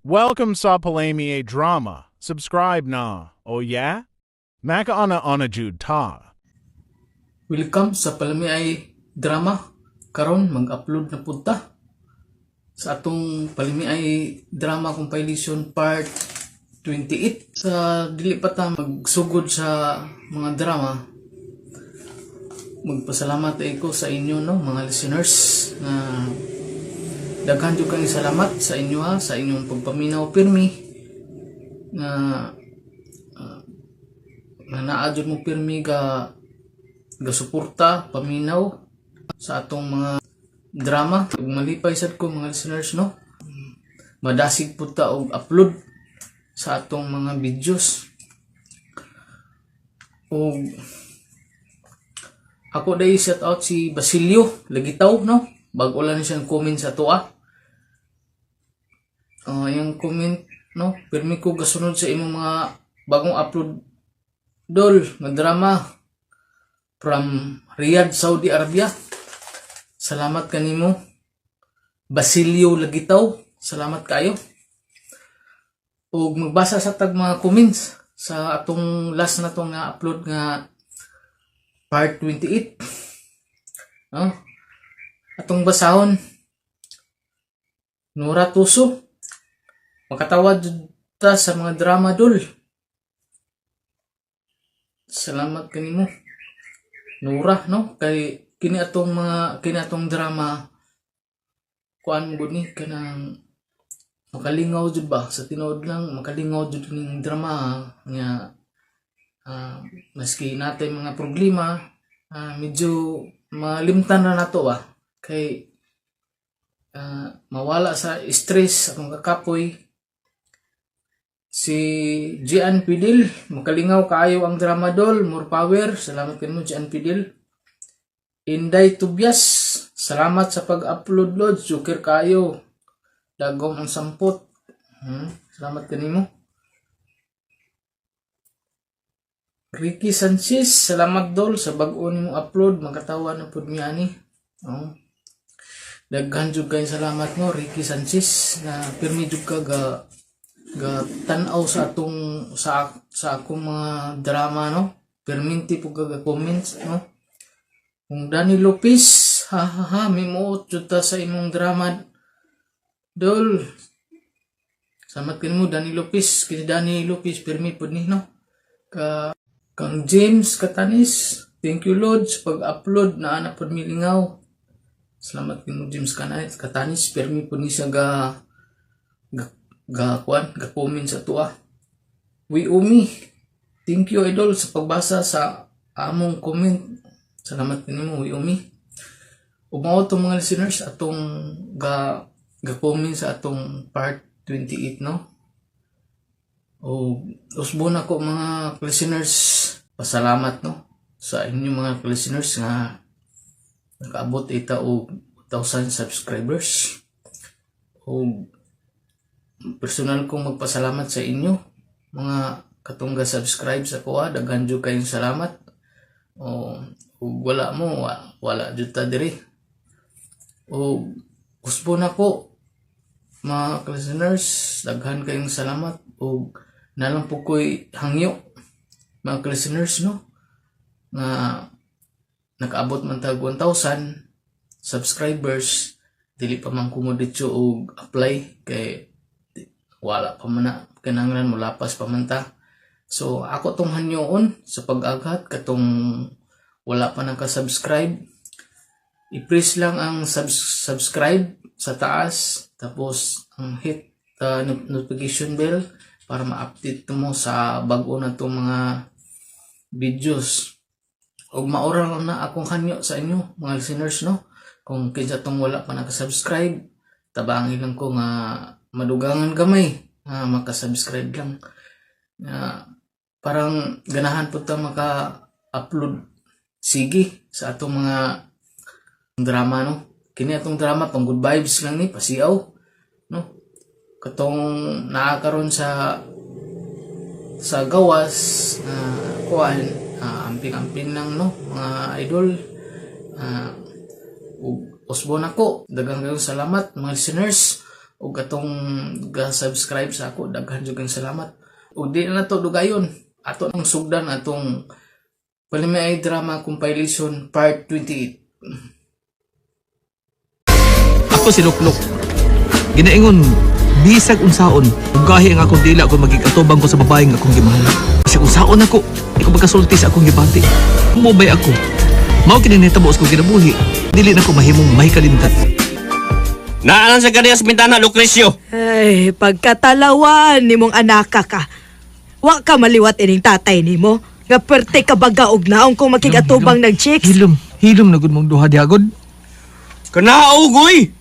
Welcome sa Palami Drama. Subscribe na. Oh yeah? Makauna-una jud ta. Welcome sa Palamiay Drama. Karon mag-upload na pud ta sa atong Palamiay Drama Compilation Part 28. Sa dili pa ta magsugod sa mga drama, magpasalamat ay ko sa inyo, no, mga listeners, na daghan jud kang salamat sa inyo ha, sa inyong pagpaminaw pirmi na nga naa jud mo pirmi ga ga suporta, paminaw sa atong mga drama. Ug malipay sad ko, mga listeners, no, madasig pud ta og upload sa atong mga videos. Ug ako dai shout out si Basilio Lagitaw, no, bag-o lang siyang comment sa atoa. Yung comment, no, "Pirmi ko gasunod sa imong mga bagong upload, dol, nga drama from Riyadh, Saudi Arabia." Salamat kanimo, Basilio Lagitaw. Salamat kayo. Ug magbasa sa tag mga comments sa atong last na tong na-upload nga part 28. No? Atong basahon. Nora Tuso. "Makatawa jud ta sa mga drama, dol." Salamat kanimo, Nora, no? Kay kini atong drama, kuan gud ni, kanang makalingaw jud ba, sa tinuod lang makalingaw jud ning drama nga maski natay mga problema, medyo malimtan na nato ba, kay mawala sa stress akong kakapoy. Si Gian Pidil, "Makalingaw kaayo ang drama, dol, more power." Salamat kanimo, Gian Pidil. Inday Tobias, "Salamat sa pag-upload, Lord, joker kaayo. Dagom ang sampot." Salamat kanimo. Ricky Sanchez, "Salamat, dol, sa bag-o nimong upload, makatawa na pud mi ani." Oh. Daghan jud kay salamat mo, Ricky Sanchez, na pirmi jud ka ga ga tan-aw sa atong sa akong mga drama, no. Perminti po ka ga comments, no. Kung Danny Lopez, "Ha ha ha, mimuot jud ta sa imong drama, dol." Salamat kanimo, Danny Lopez. Kini Danny Lopez pirmi pud ni, no. Ka kang James Katanis, "Thank you, Lord, sa pag-upload na ana pud milingaw." Salamat kanimo, James Katanis, pirmi pud ni siya ga ga ga kuan, ga comment sa tuwa. We Umi, "Thank you, idol, sa pagbasa sa among comment." Salamat kanimo, We Umi. Ug mao to, mga listeners, atong ga ga comment sa atong part 28, no. O usbon ako, mga listeners, pasalamat, no, sa inyong mga listeners nga nakaabot ita og 1,000 subscribers. O personal kong magpasalamat sa inyo mga katong ga subscribe sa kuha, daghan jud kayong salamat. O ug wala mo, wala jud ta diri. O usbon ako, mga listeners, daghan kayong salamat ug nalang po ko'y hangyo, mga listeners, no, nga nakaabot man tag 1,000 subscribers, dili pa man ko mo diretso og apply kay wala pa man na kinahanglan, mo lapas pa man ta. So ako tong hangyoon sa pag-aghat katong wala pa naka-subscribe, i-press lang ang subscribe sa taas, tapos ang hit notification bell para ma-update mo sa bag-o na itong mga videos. Ug maura lang na akong hangyo sa inyo, mga listeners, no, kung kinsa tong wala pa naka-subscribe, tabangi lang ko nga madugangan gamay nga maka-subscribe lang, nga parang ganahan po ta maka-upload sige sa atong mga drama, no. Kini atong drama pang good vibes lang ni, pasiaw, no, katong naa karon sa gawas na kuan, amping-amping lang, no, mga idol. Ug usbon ako, daghang kayong salamat, mga listeners. Ug atong ga-subscribe sa ako, daghan jud kayong salamat. Ug di na to dugayon. Ato nang sugdan atong Palimiay Drama Compilation Part 28. Ako si Luklok. Ginaingon, bisag unsaon, ugahi ang akong dila kung magigatubang ko sa babaeng akong gimahal. Bisag unsaon ako, di ko magkasulti sa akong gibati. Mubay ako. Mao kini nahitabo sa akong kinabuhi. Dili na ko mahimong may kalimtan. Naalan sa kaniya sa bintana, Lucrecio. Ay, pagkatalawan nimong anaka ka. Wa ka maliwat ining tatay nimo. Nga perte ka baga og naong kung makigatubang ng chicks. Hilom, hilom na gud mong duha diagod. Kanaugoy!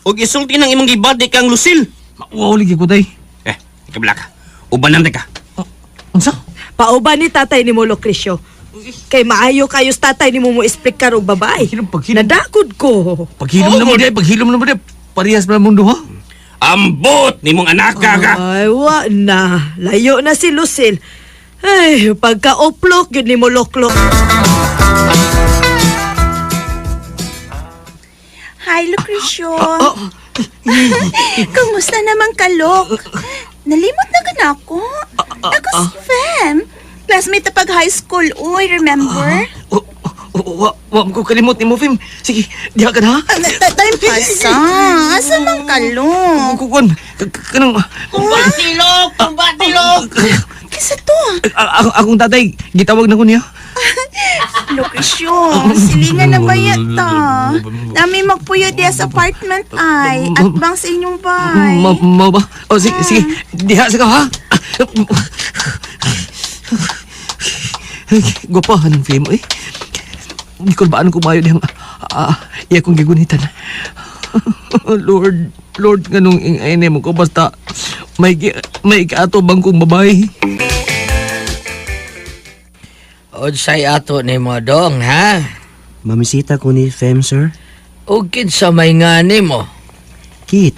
Og isulti ng imong gibati kang Lucil. Mauwaw lagi ko day. Eh, ikablaka. Ubanan ta ka. Oh, unsa? Pauban ni tatay nimo, Lucrecio. Kay maayo kayo sa tatay nimo mo explicar og babae. Paghilom, paghilom. Nadakod ko. Paghilom na mo day, paghilom na mo day. Parehas pa mong duha. Ambot nimong anaka ka. Ay, wa na. Layo na si Lucille. Ay, pagka-uplok, yun nimo loklok. Hi, Lucrecio. Oh, Kumusta naman ka, Lok? Nalimot na ka na ako. Ako si Fem. Classmate na pag high school, uy, remember? oh, oh, wa, wa mo ko kalimot nimo, Fim. Sige, diha ka na ha. Time pass, ah. Asa man ka, Lok? Kukuan, kanang Kumbati, Lok! Kumbati, Lok! Kisa to, ah. Akong tatay, gitawag na ko niya. Lucrecio, silingan na ba yata? Nami magpuyo diya sa apartment ay. At bang sa inyong bay. Ma, ma ba? O, sige, sige. Diha sa ka, ha? Ay, gwapahan ang fame, eh. Hindi ko ba anong kumayo niyang iya kong gigunitan. Lord, Lord, ganong ingay mo ko basta may kaatubang kong babae. Unsay ato nimo dong, ha? Mamisita ko ni Fem, sir. Ug kinsa may nga nimo? Kit.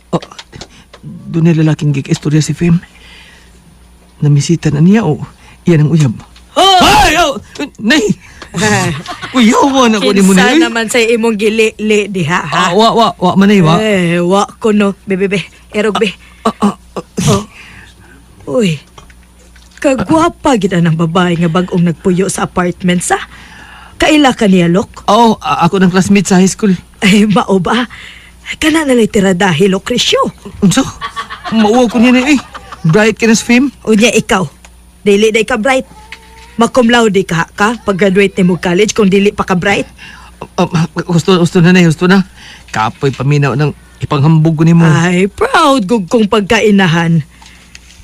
Oh, doon na lalaking gig istorya si Fem. Namisita na niya o iyan ang uyab. Ay! Oh! Nay! Uyawan ako ni mo Kinsa na naman sa imong gili-li diha, ha? Ah, wa, wa, wa, manay, wa. Eh, wa ko no. Be, be, be. Erog, be. Ah, ah, ah. Oh. Uy. Kagwapa gid ang babae nga bag-ong nagpuyo sa apartment sa. Kaila ka niya, Lok? Oh, ako ng classmate sa high school. Ay, mao ba? Kana na lay tiradahi, Lucrecio. Unsa? Mauwaw ko niya na eh. Bright ka na sa fame. Unya ikaw. Dili day ka bright. Makum laude ka ka pag graduate nimo college kung dili pa ka bright. Gusto, gusto na na eh, gusto na. Kapoy paminaw ng ipanghambog ko nimo. Ay, proud gug kong pagkainahan.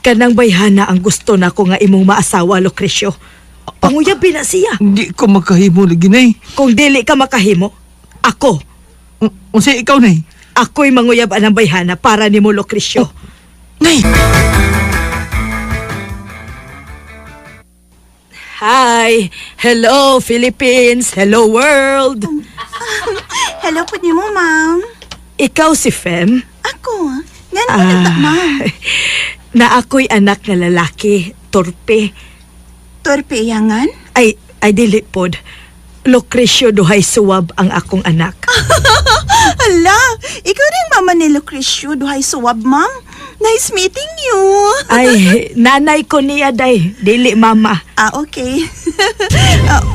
Kanang bayhana ang gusto nako nga imong maasawa, Lucrecio. Panguyabi na siya. Hindi ko makahimo lagi na eh. Kung dili ka makahimo, ako, Unsa ikaw na eh? ako'y manguyab anang bayhana para nimo, Lucrecio. Nay! Hi! Hello, Philippines! Hello, world! Hello po nimo, ma'am. Ikaw si Fem? Ako, nga naman ah. Ma'am. Na ako'y anak na lalaki, torpe. Torpe iyangan? Ay, ay dili pod. Lucrecio duhay suwab ang akong anak. Hala, ikaw rin mama ni Lucrecio, duhay suwab, ma'am. Nice meeting you. Ay, nanay ko niya day, dili mama. Ah, okay.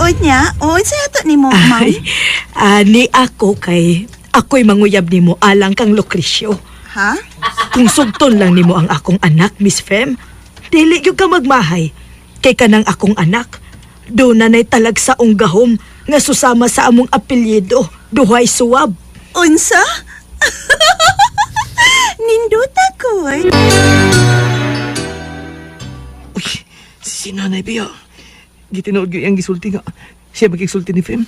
Unya, o, sa ato ni mo, ma'am. Ay, ni ako kay ako'y manguyab nimo alang kang Lucrecio. Ha? Kung sugton lang nimo ang akong anak, Miss Fem, dili gyud ka magmahay. Kay kanang akong anak, do na nay talag sa unggahom nga susama sa among apelyido, duhay suwab. Unsa? Ninduta ko. Uy, si Nanay Bea. Gitinood gyud iyang gisulti nga. Siya magigsulti ni Fem.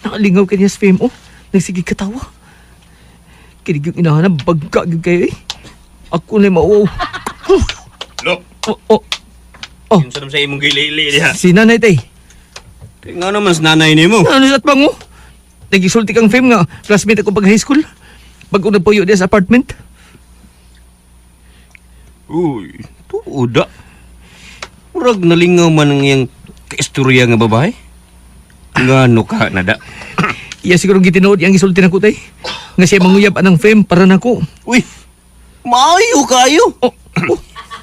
Nakalingaw kanya sa Fem, oh. Nagsige katawa. Kinig yung inahanap, bagka gyud kayo eh. Ako na mauwaw. Lok! Oh, oh, Oh. Kinsa naman sa imong gilili diha? Si Nanay tay. Nga naman sa nanay nimo. Ano sa atbang mo? Nagisulti kang Fem nga. Classmate ako pag high school. Bago nagpuyo diya sa apartment. Uy, tuoda. Murag nalingaw man ang iyang kaistorya nga babae. Ngano ka na da? Iya siguro gitinuod yang gisulti nako tay. Nga siya manguyab anang Fem para nako. Uy, maayo kayo. Oh, oh.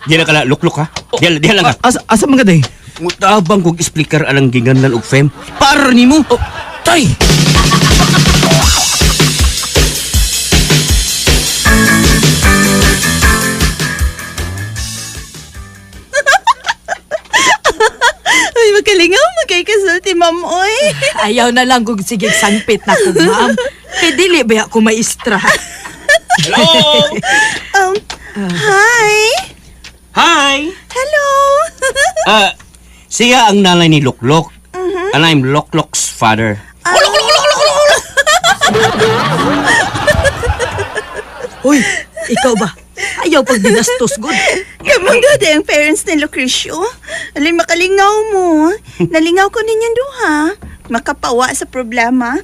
Diyan na kala, luklok ha. Diyan, diyan lang ka. Asa, asa man ka day? Mutabang kog isplikar alang ginganlan og Fem. Para nimo. Oh, tay! Ay, makalingaw, magkay kasulti, ma'am, oy. Ayaw na lang kung sige sangpit na ko, ma'am. Kay dili ba ako maestra? Hello! Hi! Hi! Hello! Ah, siya ang nanay ni Luklok. And I'm Loklok's father. Uy, ikaw ba? Ayaw pag binastos, good. Kamang gada ang parents ni Lucrecio. Alay, makalingaw mo. Nalingaw ko ninyong duha. Makapawa sa problema.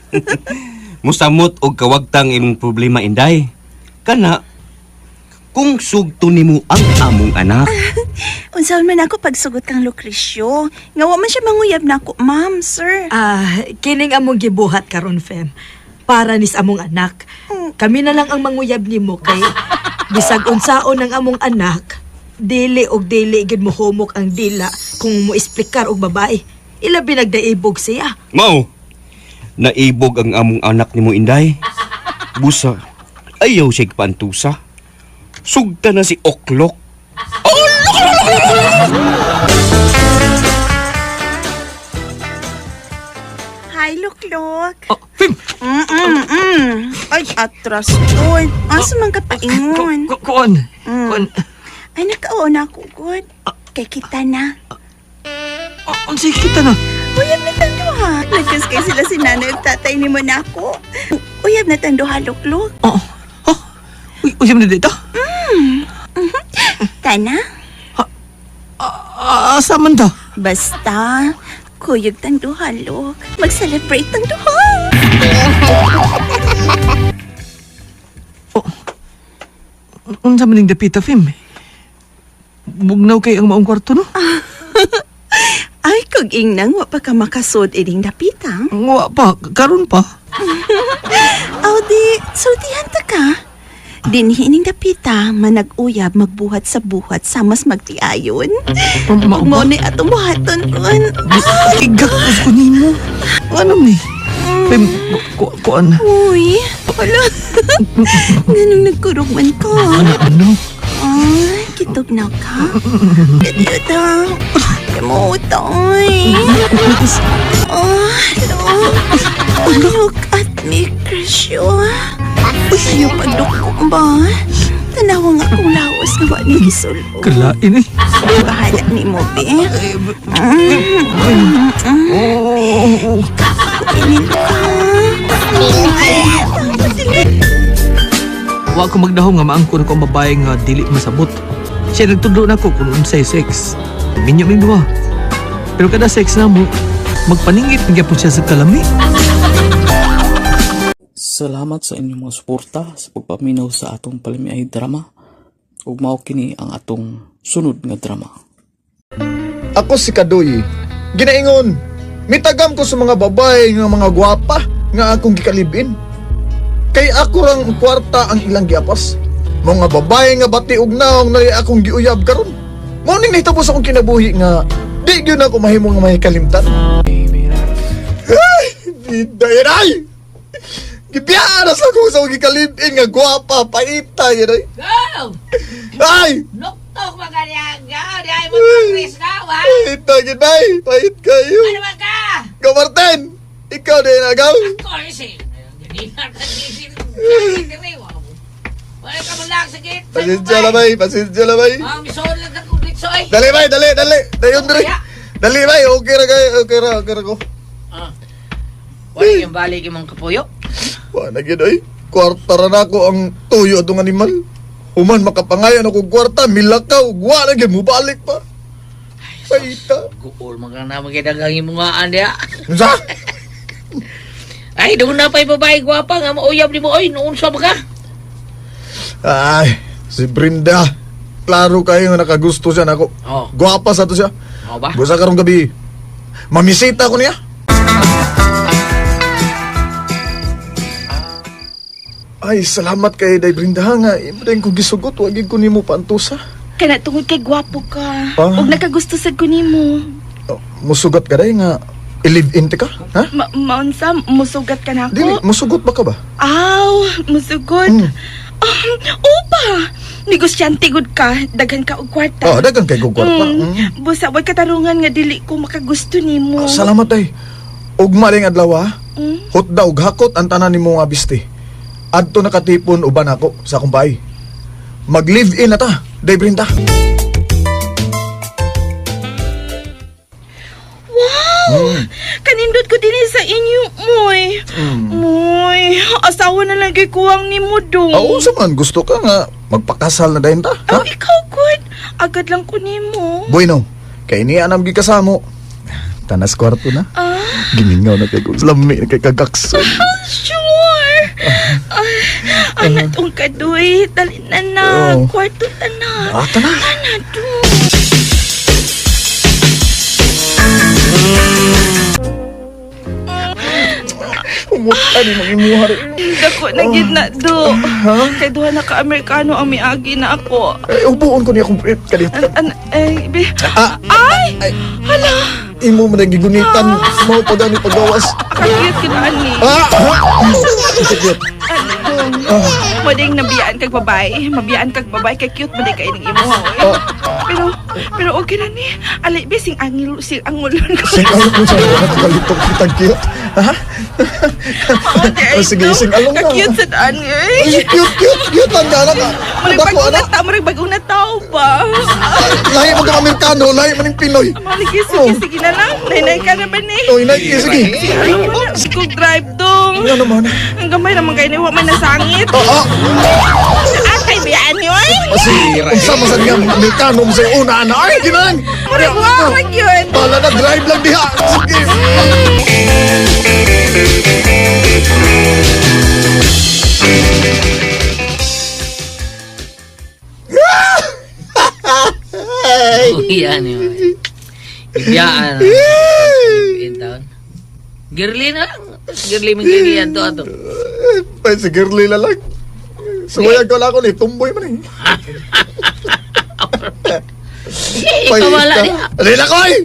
Musamot og kawagtang imong problema, Inday. Kana, kung sugto nimo ang among anak. Unsaon man ako pagsugot kang Lucrecio. Nga wa man siya manguyab na ako, ma'am, sir. Ah, kining among gibuhat karon, Fem. Para nis among anak. Kami na lang ang manguyab nimo kay bisag unsaon ang among anak, dili og dili gid mo humok ang dila kung mo esplikar og babae. Ilabi nagdaibog siya. Mao, naibog ang among anak nimo, Inday. Busa, ayaw siya pantusa. Sugta na si Oklok. Hi, Luklok. Oh, Fem! Mm-mm-mm. Ay, atras to. Asa man ka paingon? Kuan. Kuan. Ay, nakaon na ako, good. Kay kita na. Oh, unsay kita na? Uyab na tanduha. Nagkas kay sila si nanay at tatay ni mo na ako. Uyab na tanduha, Luklok. Oh. Oh. Uy, uy, man dito. Tana? Ah, asa man ta? Basta, kuyog tanduha, Lok. Mag-celebrate tanduha. Unsa man ning dapita, Fem? Bugnaw kay ang maong kwarto, no? Ay, kug ingnang wa pa ka makasud ining dapita. Wa pa, karon pa. Aw di, sultihan ta ka. Dinhi ining dapita, manag-uyab magbuhat sa buhat sa mas magtiayon. Mao Ug mao ba? ni atong buhaton ron. Igakos ko nimo. Ano ni? Fem, kuan. Uy, wala. Nganong nagkurog man ko. Ano, ano? Ay, kitog na ka. Kadiyota. Kamutoy. Oh, look. Look at me, Crisio. Ayaw pagdukong ba? Tanawa nga akong lawas nga wa ni gisulog. Kalain eh. Bahala ni mo, be. Oh, Inin ka. Wa ko magdahom nga maangkon ko ang babae nga dili masabot. Siya nagtudlo nako kung unsay sex. Minyo ming duha. Pero kada sex na mo, magpaningit na gyapon siya sa kalami. Salamat sa inyong mga suporta sa pagpaminaw sa atong palamiay drama ug mao kini ang atong sunod nga drama. Ako si Kadoy. Ginaingon, mitagam ko sa mga babae nga mga gwapa nga akong gikalibin. Kay ako rang kwarta ang ilang giapas. Mga babae nga bati og naong nali akong giuyab karon. Mao ning nahitabo sa akong kinabuhi nga di gyud ako mahimo nga mahikalimtan. Ay, bida yan ay! Gibiyaan na sa akong sa akong gikalibin nga gwapa, paita yan ay. Ay! Nuktok maganyagaw, di ay mo pag na, wa? Pahit na gid bay! Pahit kayo! Ano ba ka? Ikaw, Martin! Ikaw din, agaw! Ako, isi. Wala ka man lang, sige. Pasensya na, bay! Pasensya na, bay! Ah, misoon lang ka kung ditso, ay. Dali, bay! Dali, dali! Dayon, dali! Dali, bay! Okay ra kayo! Okay ra, okay ra ko. Ah. Wala yung balik imong kapuyo. Wa na gid, ay! Kwarta ra na ako ang tuyo atong animal. Human makapangayon ako kwarta, milakaw, wa na gid, mubalik pa. Paita. Guol, mga na magidagang imong nga diya. Unsa? Ay, doon na pa'y babae gwapa nga mauyab ni mo, oy, noon sa ba ka? Ay, si Brenda. Klaro kayo nga nakagusto siya nako. Oh. Gwapa sa to siya. Oo ba? Busa karong gabi. Mamisita ko niya. Ay, salamat kay Day Brinda nga. Imo din ko gisugot, wag gid ko nimo paantusa. Kana tungod kay gwapo ka. Ah. Ug nakagusto sad ko nimo. Oh, musugot ka day nga i-live-in ti ka, ha? Maunsa musugat ka nako? Dili, musugot ba ka ba? Aw, musugot. Opa. Negosyante gud ka, daghan ka og kwarta. Oh, daghan kay kog kwarta. Busa way katarungan nga dili ko makagusto nimo. Ah, salamat day. Ugma ring adlaw ha. Hotda og hakot ang tanan nimo nga biste. Adto nakatipon uban ako sa akong bahay. Mag-live-in na ta, Day Brinda. Wow! Kanindot ko dinhi sa inyo, moy. Moy, asawa na lang kay kuwang nimo dong. Ah, unsa man gusto ka nga magpakasal na dayon ta, ha? Oh, ikaw gud. Agad lang ko nimo. Bueno, kay niya anam gikasamo. Tanas kwarto na. Ah, Gimingaw na kay ko. Lami na kay kagakson. sure. Ah, anak tong kadoy, dali na na. Oh. Kwarto ta na. Ah, tana. Tana dong. Umuta ni mga imuha rin. Dako na gid na do. Kay duha na ka Amerikano ang miagi na ako. Eh, ubuon ko niya akong brief. Kalit. An, ay, be, Ah, ay! Hala! Imo man ang gigunitan. Mao pa gani pagawas. Kakiyot ka na ani. Ah! Sige. Pwedeng nabiyaan kag babae. Mabiyaan kag babae kay cute man di kay ning imo. Ah. Pero pero okay na ni. Ali be sing angil sing angulon ko. Sing along ko sa mga kalitok kitang cute. Ha? Oh, sige, sing along na. Ka-cute sa daan eh. Ay, cute, cute, cute ang gana ka. Murag Dako, bagong na anak. tao, murag bagong na tao ba? Lahi mo kang Amerikano, lahi mo ng Pinoy. Maligi, sige, sige na lang. Nainay ka na ba ni? Oh, inay, sige. Sige, drive dong. Ano naman? Ang gamay naman kayo ni wa man nasangit. Ah, ah. Atay biyaan ni oy. Kasi, unsa man sa nga Amerikano mo sa una ana. Ay, ginang. Murag wa man yun. Bala na drive lang diha. Sige. Yan yun. Ibiyaan. In taon. Girly na lang. Girly mong girly yan to ato. Ay, si girly na lang. Suwayag ko lang ako ni tumboy man eh. Ikaw wala niya. Alin ako eh!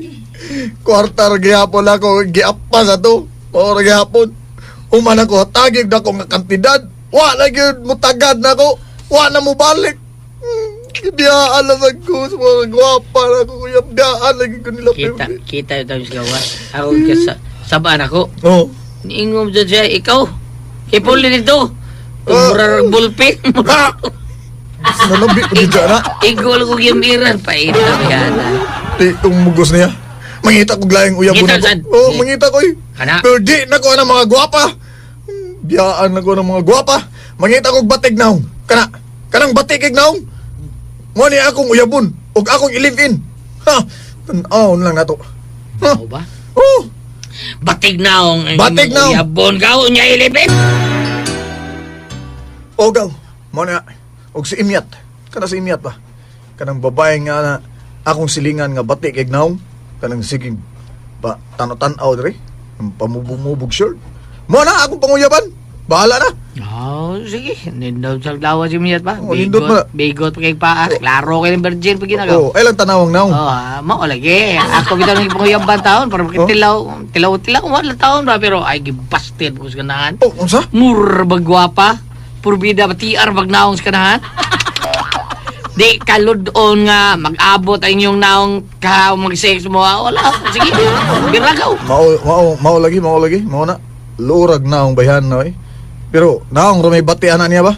Kwarta ra gihapon ako, giapa sa to. Mao ra gihapon. Human ako, tagig na ko nga kantidad. Wa na gyud mutagad na ako. Wa na mo balik. Biyaan lang sa ko sa mga gwapa na ako kuya. Biyaan lagi ko nila. Kita, kita yung tayo sa gawas. Ako sa sabaan ako. Oo. Niingom dyan siya, ikaw. Kipuli nito. Tumura ng bulpin. Ah! Nanabi ko dyan na. Igol ko yung miran. Paita, biyana. Di kong mugos niya. Mangita ko glayang uyab Ngita, na ko. sad. Oo, mangita ko eh. Kana? Pero di na ko ang mga gwapa. Biyaan na ko ng mga gwapa. Mangita ko batig naong. Kana, kanang batig ig naong. Mo ni akong uyabon ug akong i-live-in. Ha, tan-awon lang nato. Ha? Ano ba? Oh, Batig naong. Batig naong. Yabon ka, unya ilipin. ogaw. Mo na og si Imyat. Kana si Imyat ba? Kanang babae nga na akong silingan nga batik ig naong. Kanang sige ba tanaw-tanaw diri. Ang pamubog-mubog shirt. Mo na akong panguyaban. Bahala na. Oh, sige. Nindot sa lawa si Miyat ba? Oh, nindot ba? Bigot pa kay paa. Klaro kay ng virgin pag ginagawa. Oh, ay lang tanawang naong. Oh, ah, mao lagi. Ako bitaw nang ipanguyab taon para makitilaw, tilaw tilaw wala taon ba pero ay gibasted ko sa kanahan. Oh, unsa? Mur bagwapa. Purbida ba TR bagnaong sa kanahan. Di kaludon nga mag-abot ang inyong naong ka mag-sex mo. Ah, wala. Sige. Biragaw. Mao mao mao lagi, mao lagi, mao na. Lurag naong bayhan na oy. Pero naong ra may bati ana niya ba?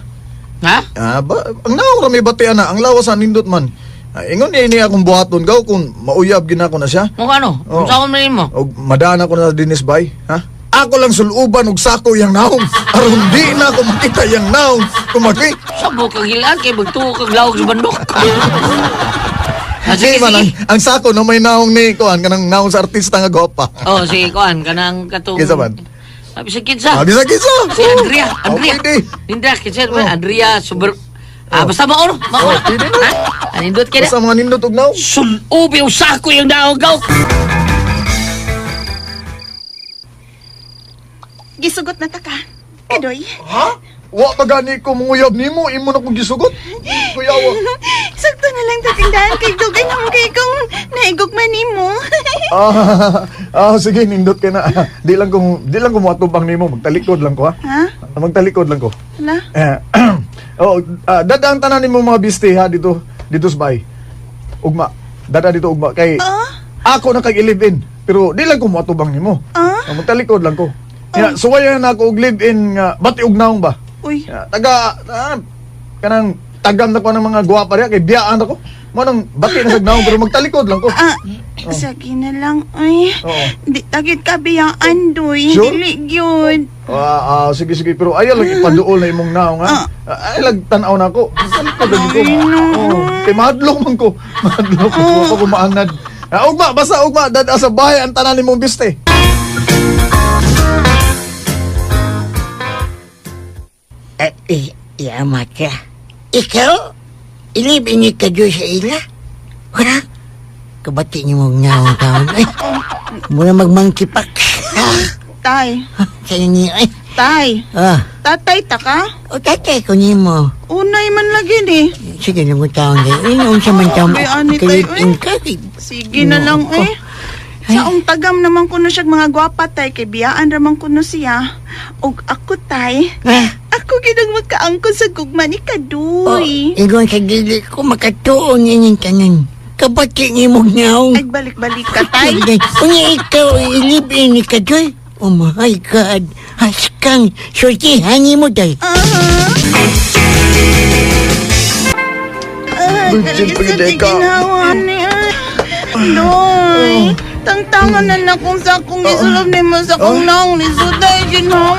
Ha? Ah, ba, ang naong ra may bati ana, ang lawas sa nindot man. Ah, ingon niya ini akong buhaton gaw kung mauyab ginako na siya. Mo ano? Oh. Unsa man nimo? Og madaan ako na dinis bay, ha? Ako lang suluban og sako yang naong. Aron di na ako makita yang naong. Kumaki. Sabo kag hilaan kay magtuo kag lawag sa bandok. Ah, Di sige, man sige. ang sako na may naong ni kuan kanang naong sa artista nga gwapa. Oh, sige kuan kanang katong Kinsa man? Sabi sa kinsa. Ah, bisa kinsa. Si Andrea, Oh, Andrea. pwede. Andrea, kinsa man Andrea super. Ah, basta mao mao. Oh, pwede na. Ha? Anindot kay na. Basta mga nindot og naong. Sulubi og sako yung daog gaw. Gisugot na ta ka. Kadoy. Ha? Wa pa gani ko manguyab nimo, imo na kong gisugot. Kuyawa. Sakto na lang tatindahan kay dugay na mo kay kong naigugma nimo. Sige, nindot ka na. Di lang ko moatubang nimo, magtalikod lang ko ha. Ha? Magtalikod lang ko. Hala? Eh, oh, dada ang tanan nimo mga biste ha dito dito sa bay. Ugma. Dada dito ugma kay ako na kag live-in pero di lang ko moatubang nimo. Ah? Magtalikod lang ko. Ya, suwayan na ako og live-in nga bati og naong ba. Uy. Ya, taga kanang tagam na ko ng mga gwapa riya kay biyaan ako. Mo nang bati na sa naong pero magtalikod lang ko. Ah, sige na lang, ay. Oo. Di tagit ka biyaan, doy. Sure? Dili gyud. Sige sige pero ayaw lang ipaduol na imong naong ha. Ay lang tan-aw na ako. Talikod lang ko. Ay, no. Oh, kay mahadlok man ko. Mahadlok ko oh. Ako maanad. Ugma basta ugma dada sa bahay ang tanan nimong biste. Yamaka. Ikaw? Ilibin ni ka Diyos sa ila? Wala? Kabati niyo mong naong taon. Ay, muna magmangkipak. Tay, Kaya niyo ay. tay. Ah, Tatay ta ka? o tatay ko nimo. Unay man lagi ni. Sige nung taon kayo. Ay, noon sa man taon. Ay, ani tayo, Kalipin ka. Sige na lang, Ako. eh. Saong tagam naman kuno siya mga gwapa tay kay biyaan raman kuno siya. Og ako tay, Ah, ako gid ang magkaangkon sa gugma ni oh, Kaduy. ingon sa dili ko makatuon inyong tanan. Kabati niyo mong naong. Ay balik-balik ka tay. Unya ikaw, ilibin ni Kajoy. Oh my God. Haskang, sultihan ni mo day. Ah, Virgin talaga sa pagideka. ginhawa niya. Doy, tangtangan na lang kung sa akong isulob ni mo sa akong naong ni Suday ginhawa.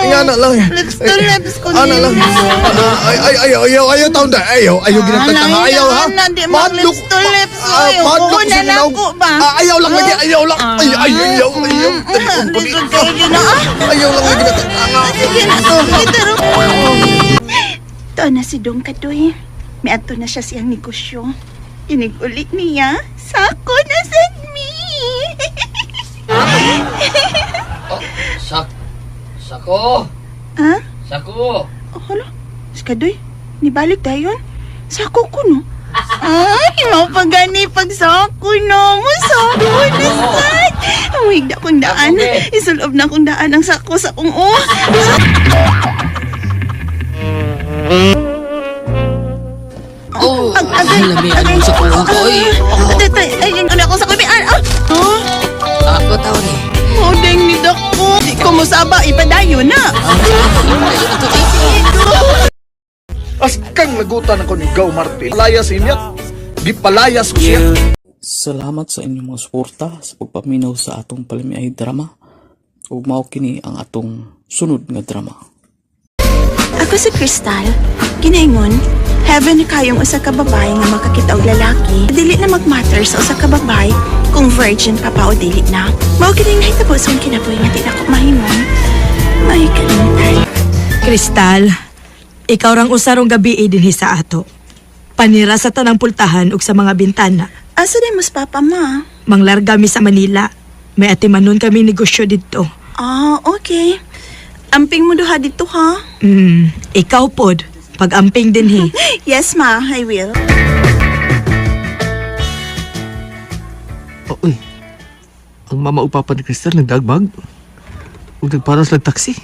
Nga na lang. Lips to lips ko Ana lang. nimo. Ay ay ay ayaw ayaw taon da. Ayaw ayaw ginagtagtanga Ah, ayaw ha. na, di mag lips to lips, Ah, oy. mahadlok Oo, ko sa na naong. ko ba? Ayaw lang lagi ayaw lang. Ay ay ayaw ayaw. Talikod ko ni. Lisod kayo yun na ah. Ayaw lang lagi ginagtagtanga. Sige na, sige, taro. Tuo na si Dong Kadoy. Miadto na siya siyang negosyo. Inig-ulit niya, sako na sad me. Sak Sako! Ha? Sako! Oh, hala, si Kadoy, nibalik dayon. Sako ko no. Ay, mapagani pag sako no. Mo sako na sad. Ang kong daan. Isulob na kong daan ang sako sa kong oh. Oh, Agay, lami ang sa kuha ko, oy. Ay, ay, ano ako sa kubi? Ah, ah. Ako tao ni. Modeng ni Dako. Di ko mosaba, ipadayon na. Askang lagutan ako ni Gao Martin. Palayas inya. Gipalayas ko siya. Salamat sa inyong mga suporta sa pagpaminaw sa atong palamiay drama. Ug mao kini ang atong sunod nga drama. Ako si Crystal. Ginaingon, heaven na kayong usa ka babae nga makakita og lalaki. Dili na magmatter sa usa ka babae kung virgin pa pa o dili na. Mao kini nahitabo sa akong kinabuhi nga di na ako mahimong. May kalimtan. Kristal, ikaw rang usarong gabi dinhi sa ato. Panira sa tanang pultahan ug sa mga bintana. Asa din mas papa ma? Manglarga mi sa Manila. May atimanon kami negosyo didto. Ah, okay. Amping mo duha dito ha? Ikaw pod, pag-amping dinhi. Yes ma, I will. Oh, uy. Ang mama ug papa ni Crystal nagdagbag. Ug nagparas lang taxi.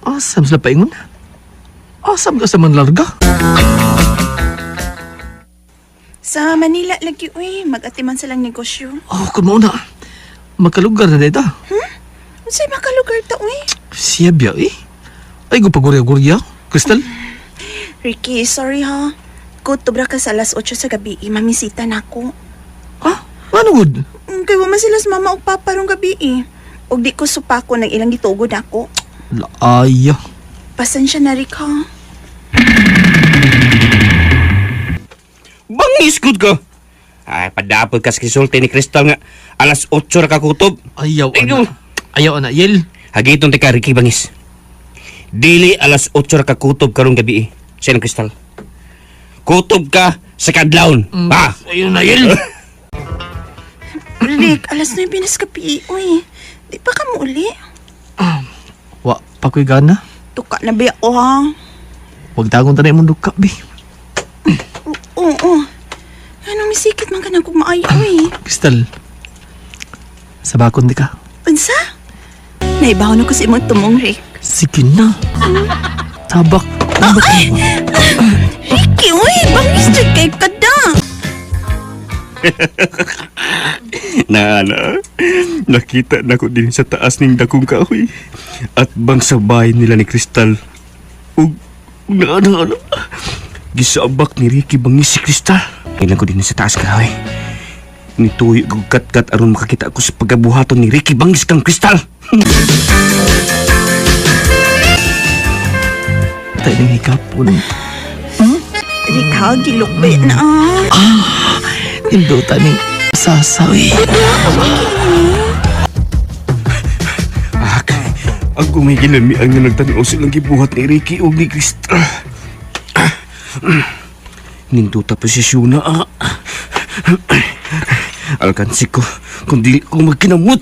Asam sila paingon? Asam ka sa manlarga? Sa Manila lagi uy, mag-atiman silang negosyo. Oh, kung mauna. Magkalugar na dito. Unsay makalugar ta uy? Siya biya eh. Ay, gupagurya-gurya. Crystal? Ricky, sorry ha. Kutob ra ka sa alas 8 sa gabi, mamisita na ako. Ah, ano good? Kay wa man sila sa mama ug papa rong gabi eh. Ug di ko supako ng ilang gitugod ako. Laaya. Pasensya na Rick ha. Bangis gud ka. Ay, padapod ka sa kisulti ni Crystal nga alas 8 ra ka kutob. Ayaw, Ayaw. ana. Ayaw, ana. Yel. Hagiton ti ka Ricky Bangis. Dili alas 8 ra ka kutob karong gabi eh. Sa Crystal. Kutob ka sa kadlawon. Ha? Ayaw na, Yel. Rick, alas 9 na sa gabi uy. Di pa ka mo uli. Wa, pakoy gana. Tuka na ba ako ha? Huwag tagon tanay mong duka, bi. Oo. Anong misikit man ka na kung maayo eh. Crystal, sa bakon di ka. Unsa? Naibaw na ko sa imong tumong, Rick. Sige na. Tabak. Tabak. Ricky, uy! Bangis dyan kay kada! Naana, nakita na ko din sa taas ning dakong kahoy. At bang sa bahay nila ni Crystal. Ug, naana, ana. Gisabak ni Ricky bangis si Crystal. Kailan ko din sa taas kahoy. Nituyo kog katkat aron makakita ako sa pagabuhaton ni Ricky bangis kang Crystal. Tayo ng hikapon. Rick, ha? Gilukbay na ah. Tinduta ni sasawi. Ak, ang gumigilami ang nagtanaw silang gibuhat ni Ricky ug ni Crystal. Ninduta posisyon na ah. Alkansi ko kung dili ko magkinamot.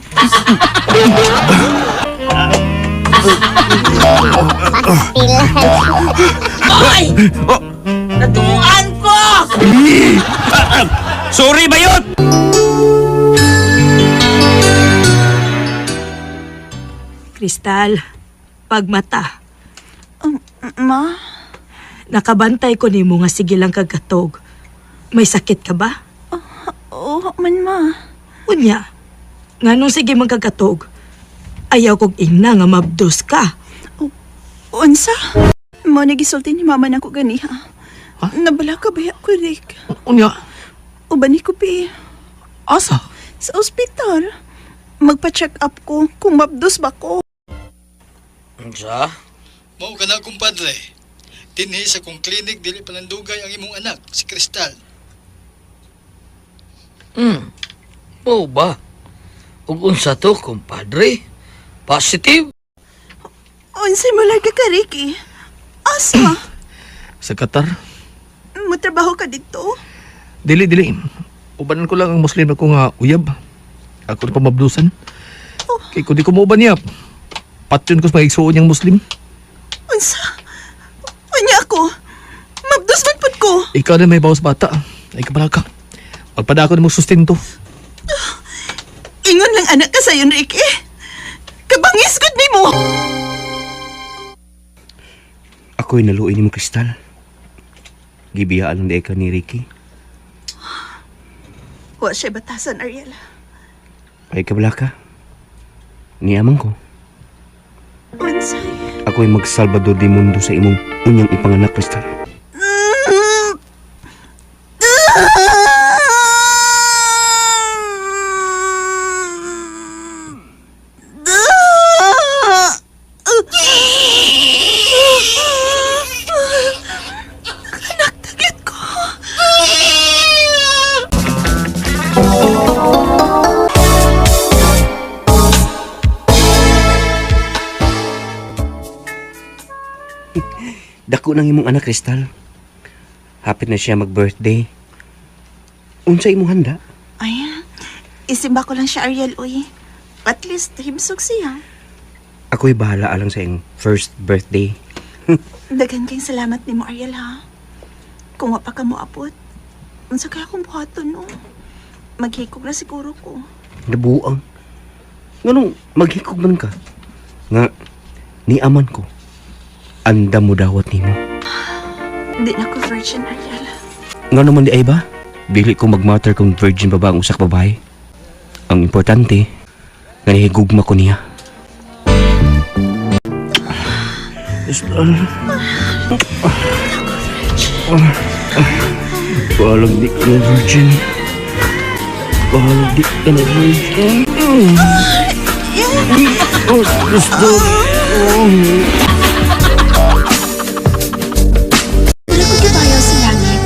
Ay! Natuan ko! Sorry ba yun? Kristal, pagmata. Ma? Nakabantay ko nimo nga sige lang kagatog. May sakit ka ba? Oo, man ma. Unya, nganong sige man kagatog? Ayaw kog ingna nga mabdos ka. Unsa? Mo na gisulti ni mama nako ganiha. Nabala ka ba ko, Rick? Unya, Uban ni ko pi. asa? Sa ospital. Magpa-check up ko kung mabdos ba ko. Unsa? Mao ka na, kumpadre. Dinhi sa kong klinik dili panandugay ang imong anak, si Crystal. Mao ba? Ug unsa to, kumpadre? Positive? Unsay mo ka, Ricky? Asa? Sa Qatar? Mutrabaho ka dito? Dili, dili. Ubanan ko lang ang Muslim ako nga uyab. Ako na pamabdusan. Kay kung di ko mauban niya, patyon ko sa mga niyang Muslim. Unsa? Unya ako. Mabdos man pud ko. Ikaw na may bawas bata. Ay kabala ka. Pagpada ako na mong sustento. Ingon lang anak ka sayon, Ricky. Kabangis gud nimo. Ako'y naluoy ni mo, Crystal. Gibiyaan lang di ka ni Ricky. Wa siya batasan, Ariel. Ay kabala ka. Niyaman ko. Unsay? Ako'y magsalvador di mundo sa imong unyang ipanganak, Crystal. Anak, taglit ko. Dako ng imong anak, Crystal. Hapit na siya mag-birthday. Unsa imong handa? Ay, isimba ko lang siya, Ariel, uy. At least, himsog siya. Ako'y bahala alang sa iyong first birthday. Daghan kayong salamat nimo, Ariel, ha? Kung wa pa ka moabot, unsa kaya akong buhaton, no? Maghikog na siguro ko. Nabuang. Nganong maghikog man ka? Nga, ni aman ko. Anda mo dawat nimo. Di na ko virgin, Ariel. Nga naman di ay ba? Dili ko magmatter kung virgin ba ba ang usak babae. Ang importante, nga nihigugma ko niya. Crystal. Bahalang di ka na virgin. Bahalang di ka na virgin. Oh, Crystal. Wala ko gibayaw sa langit.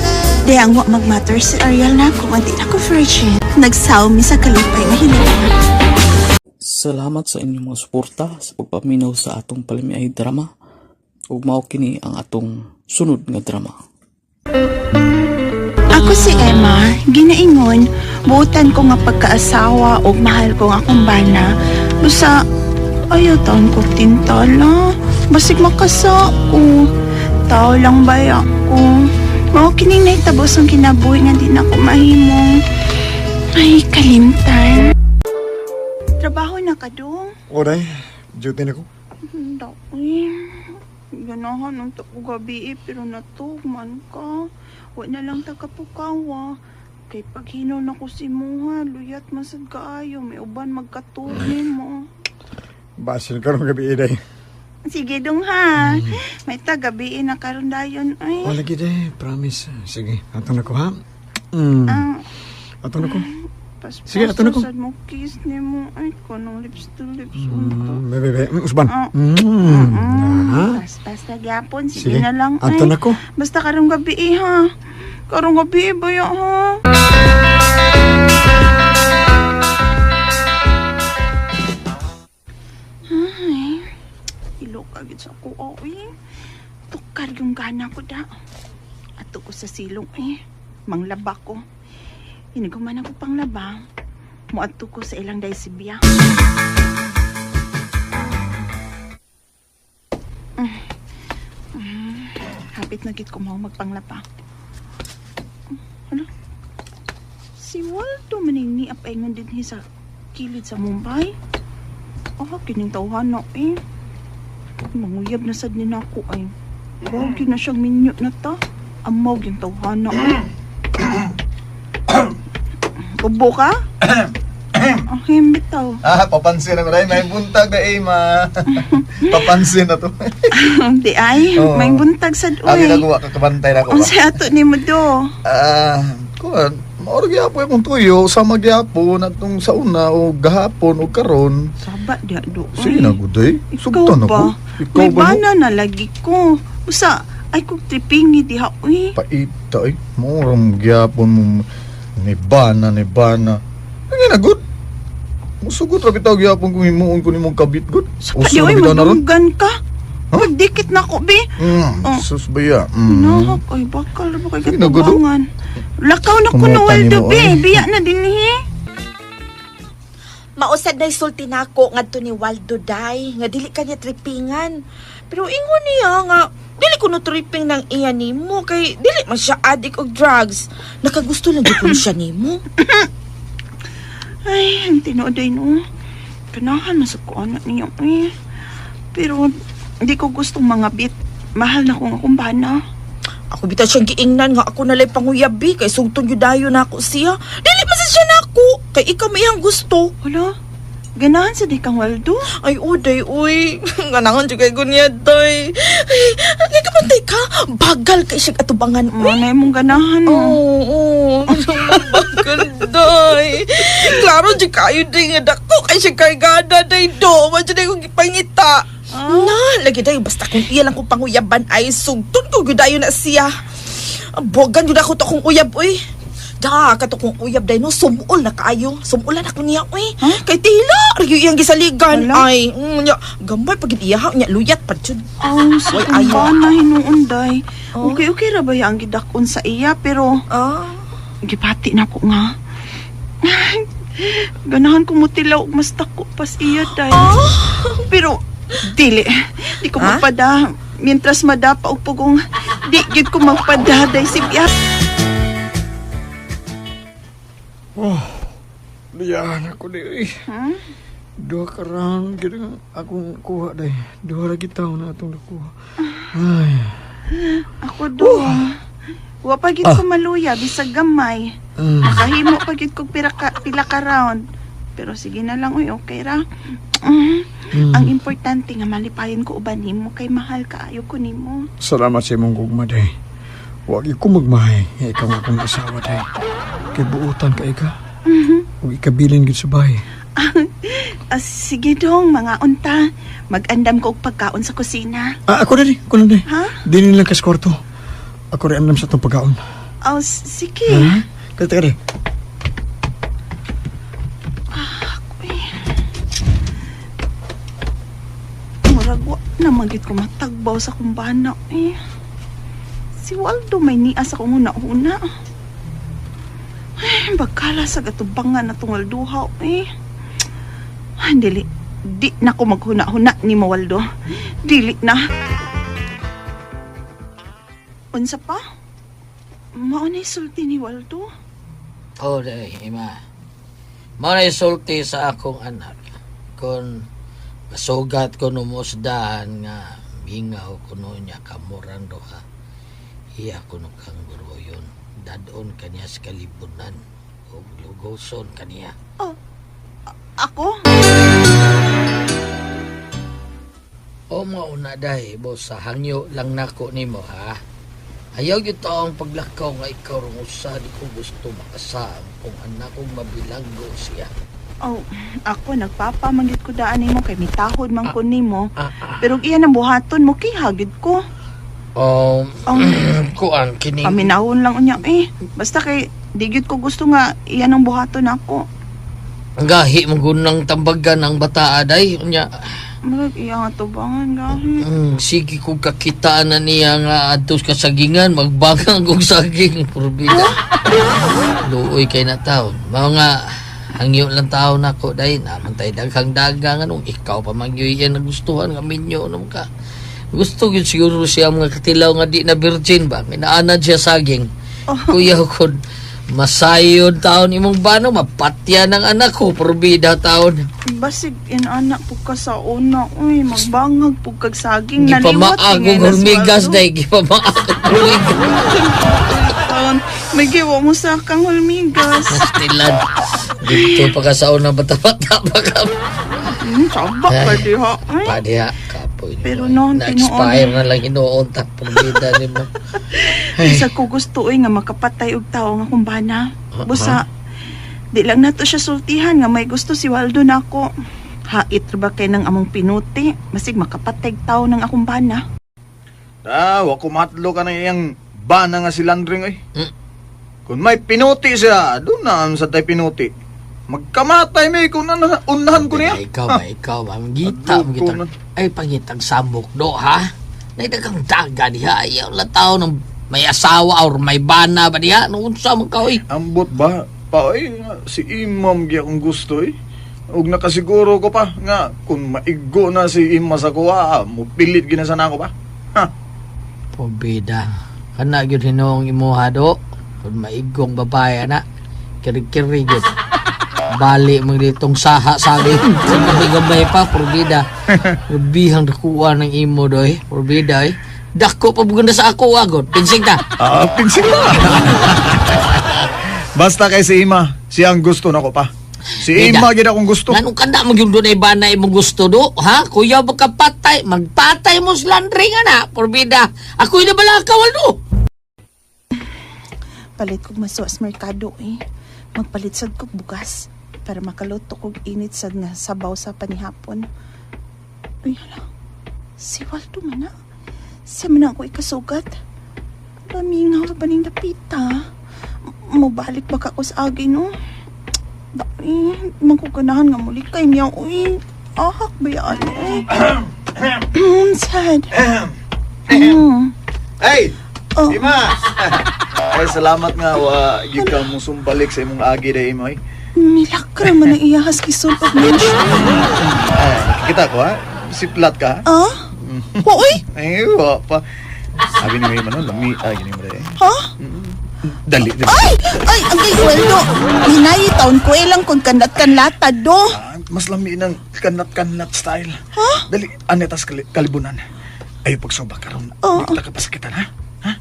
Di ang wa magmatter si Ariel na kung di na ko virgin. Nagsaw mi sa kalipay nga hinuon. Salamat sa inyong mga suporta sa pagpaminaw sa atong palimiay drama ug mao kini ang atong sunod nga drama. Ako si Emma, ginaingon, buotan ko nga pagkaasawa o mahal ko nga akong bana. Busa, ayaw taon ko tintala. Basig makasa ko. Tao lang ba ako? Mao kining nahitabo ang kinabuhi nga di na ko mahimong. Ay, kalimtan. Trabaho na ka dong? Oray, duty na ko. Daoy. Ganahan ang ko gabi eh, pero natug man ka. Wa na lang ta kapukawa. Kay pag hinaw na ko si Muha, luyat man sad kaayo, may uban magkatug nimo. Basil karong gabi day. Sige dong ha. May ta gabi na karon dayon ay. Wala gid eh, promise. Sige, ato na ko ha. Ah, Ato na ko. paspas Sige, ato na ko. sad mo kiss nimo ay kanang lips to lips unta. Bebe, bebe. Usban. Ah. Ha? Paspas na gyapon, sige, Sige, na lang ato ay. na ko. Basta karong gabi eh, ha. Karong gabi eh, baya ha. Ay, ilo ka gid sa ako, oy. Tukar yung gana ko da. Ato ko sa silong eh. Manglaba ko. Iniguman ako panglaba. Muadto ko sa ilang daysibya. Hapit na gid ko mao magpanglaba. Ano? Si Waldo maning ni apaingon din sa kilid sa Mumbai. Ah, kining tawhan na eh. Manguyab na sad ni nako ay. Wow, gyud na siyang minyo na ta. Amaw yung tawhan na eh. Ubo ka? Okay, bitaw. Ah, papansin ako dahil. May buntag na eh, ma. Papansin na to. Di ay, Oo. may buntag sad Abi uy. na ko, kakabantay na ko. Unsay ato nimo do? Ah, kuan, mauro gyapon akong tuyo, sama gyapon atong sa una o gahapon o karon. Saba di do. uy. Sige na guday. Ikaw Sugtan ba? ako. Ikaw May ba? no? bana na lagi ko. Usa, ay kog tripingi diha uy. Paita ay, mauro mo gyapon mo ni bana ni bana. Sige na gud. Musugot ra bitaw gyapon kung himuon ko nimong kabit gud. Sa di uy, na bitaw na ron. madunggan ka. Magdikit na ko, be. Oh. Sus baya. Nahak, ay bakal ba kay Sige na, gud, oh. katubangan. Lakaw na ko na Kumutan Waldo, nimo, be. ay. Biya na din he. Mausad na sulti nako ngadto ni Waldo day nga dili kanya tripingan. Pero ingon niya nga dili ko no tripping ng iya nimo kay dili man siya addict og drugs. Nakagusto lang gyud kuno siya nimo. Ay, ang tinuod ay no. Ganahan na sa ko anak niya, eh. Pero, hindi ko gustong mga bit. Mahal na kong akong bana. Ako bitaw siyang giingnan nga ako nalay panguyabi kay sugton gyud dayon nako siya. Dili man sa siya nako kay ikaw may iyang gusto. Hala, ganahan sa di kang Waldo? Ay, uday, uy. Ganahan jud kay gunya day. Ay, ay kabantay ka. Bagal kay siya atubangan, uy. Manay mong ganahan mo. Oo, oo. Bagal, day. Klaro jud kayo day nga dako kay siya kargada day do. Man jud akong gipangita. Na, lagi day basta kung iya lang kong panguyaban ay sugton ko gyud dayon na siya. Bogan jud ako to akong uyab uy. Da, kato kong uyab day no sumul na kaayo. Sumulan ako niya uy. Kay tila ra gyud iyang gisaligan ay. Nya, gamay pag iya ha nya luyat pa jud. Oh, sa Uy, akong ayaw. bana hinuon, day. Okay, okay ra ba ang gidakon sa iya, pero... Gipati na ko nga. Ganahan ko mutilaw og mas dako pas iya, day. Pero, dili. Di ko Ha? magpada. Mientras madapa og pugong, di gyud ko magpada, day si Bia. Oh, liyan ako di. eh. Hmm? Duha ka round gid ang akong kuha day. Duha ra gid taon na atong nakuha. Ay. Ako do. Wa pa gid ko maluya bisag gamay. Nakahimo pa gid kog pila ka, pila ka round. Pero sige na lang uy, okay ra. Ang importante nga malipayon ko uban nimo kay mahal kaayo ko nimo. Salamat sa imong gugma day. Wa gyud ko magmahay nga ikaw ang akong asawa day. Kay buutan ka ika. Ug ikabilin gyud sa bahay. Ah, sige dong, mga unta. Mag-andam ko og pagkaon sa kusina. Ah, ako dali, ako lang day. Ha? Dili lang kas kwarto. Ako rin andam sa itong pagkaon. Oh, sige. Ha? Kaya teka day. Murag wa na man gyud ko matagbaw sa kumbana eh. Si Waldo may niya sa kong huna-huna. Ay, bagkala sa gatubangan na tong Walduhaw eh. Ay, dili. Di na ko maghuna-huna ni mo Waldo. Dili na. Unsa pa? Mao na sulti ni Waldo. Oh, day, ima. Mao na sulti sa akong anak. Kung masugat ko numusdahan nga mingaw kuno niya kamuran do ka. Iya kuno kang guruyon. Dadon kaniya sa kalibunan. O lugoson kaniya. Ako? O mauna dahi, boss, sa hangyo lang nako nimo ha. Ayaw gyud taong paglakaw nga ikaw rong usa di ko gusto makasam kung anak kong mabilanggo siya. Oh, ako nagpapamanggit ko daan nimo kay mitahod man ko nimo. Ah, ah. Pero og iya nang buhaton mo kihagid ko. Kuan kini. Paminawon lang unya eh. Basta kay di gyud ko gusto nga iya nang buhaton ako. Gahi mo gunang tambagan ang bata aday unya. Murag iya nga tubangan gahi. Sige kung kakitaan na niya nga adtos ka sagingan magbagang kog saging purbida. Luoy kay na taon. Mao nga hangyo lang tao nako day naman tay daghang dagang anong ikaw pa man gyud iya nagustuhan nga minyo naman ka. Gusto gyud siguro siya mga katilaw nga di na virgin ba. Minaanad siya saging. Kuya kon masayod taon imong bano mapatya ng anak ko purbida taon. Basig inana pug ka sa una uy, magbangag pug kag saging naliwat Gipamaag og hormigas day, gipamaag og hormigas. Taon, may giwa mo sa kang hulmigas. Tilan. Dito pa ka sa una bata-bata pa ka. Sabak ka Ay, diha. Ay. Pa diha, kapoy. Pero noon, Na-expire na lang hinuon ta purbida nimo. Ay. Isa ko gusto oy nga makapatay og tawo nga kumbana. Busa di lang nato siya sultihan nga may gusto si Waldo nako. Hait ra ba kay nang among pinuti, masig makapatay og tawo ng akong bana. Ah, wa ko matlo ka na iyang bana nga si Landring oy. Mm. Kung may pinuti siya, doon na ang sa tay pinuti. Magkamatay may kung na unahan ko niya. Ay, ikaw ba, ikaw ba? Gita, Adlok gita. ko na. Ay, pangitang samok do, ha? Naitagang daga diha. Ayaw lang tao ng may asawa or may bana ba diha? Noon sa mga kaoy. Ambot ba? Pa oy, si Imam gyud akong gusto eh. Ug nakasiguro ko pa nga kung maigo na si Ima sa kuha, mupilit gina sana ako pa. Ha. Pobida. Kana gyud hinuong imuha do. Kung maigong babae ana, kiri-kiri gyud. Bali mo ditong saha sabi. Sa gamay-gamay pa, porbida. Bihang dakuha ng imo do eh. Porbida eh. Dako pa buganda sa ako agod. Pinsing ta. Ah, pinsing na. Basta kay si Ima, siya ang gusto nako pa. Si Bida. Ima gyud akong gusto. Nganong kada mo gyud dunay bana imong gusto do, ha? Kuya baka patay, magpatay mo sa landring ana, porbida. Ako'y nabala kawal do. Palit kog maso sa merkado eh. Magpalit sad kog bugas para makaluto kog init sad nga sabaw sa panihapon. Uy, hala. Si Waldo man na. Siya man ako ikasugat. Lamingaw ba ning dapita? Mabalik ba ka ko sa agi, no? Dai, magkuganahan nga muli kay niya, uy. Ahak ba yan, uy? Sad. Hey! Oh. Ima! Ay, salamat nga wa gyud ka mo sumbalik sa imong agi day Ima. Oy. Milakra man ang iyahas kisulpag mention. Ay, kita ko ha. Siplat ka. ha? Ah? Wa, uy! Ay, wa pa. Sabi ni Ima no, lami ay gini mo day. Ha? Dali, dali. Ay! Ay, ang kay Waldo! Hinayi taon ko ilang kung kanlat-kanlata do. Ah, mas lami ng kanat-kanat style. Ha? Dali, anetas kalibunan. Ayo pagsoba karon. Oo. Di kita kapasakitan ha. Ha?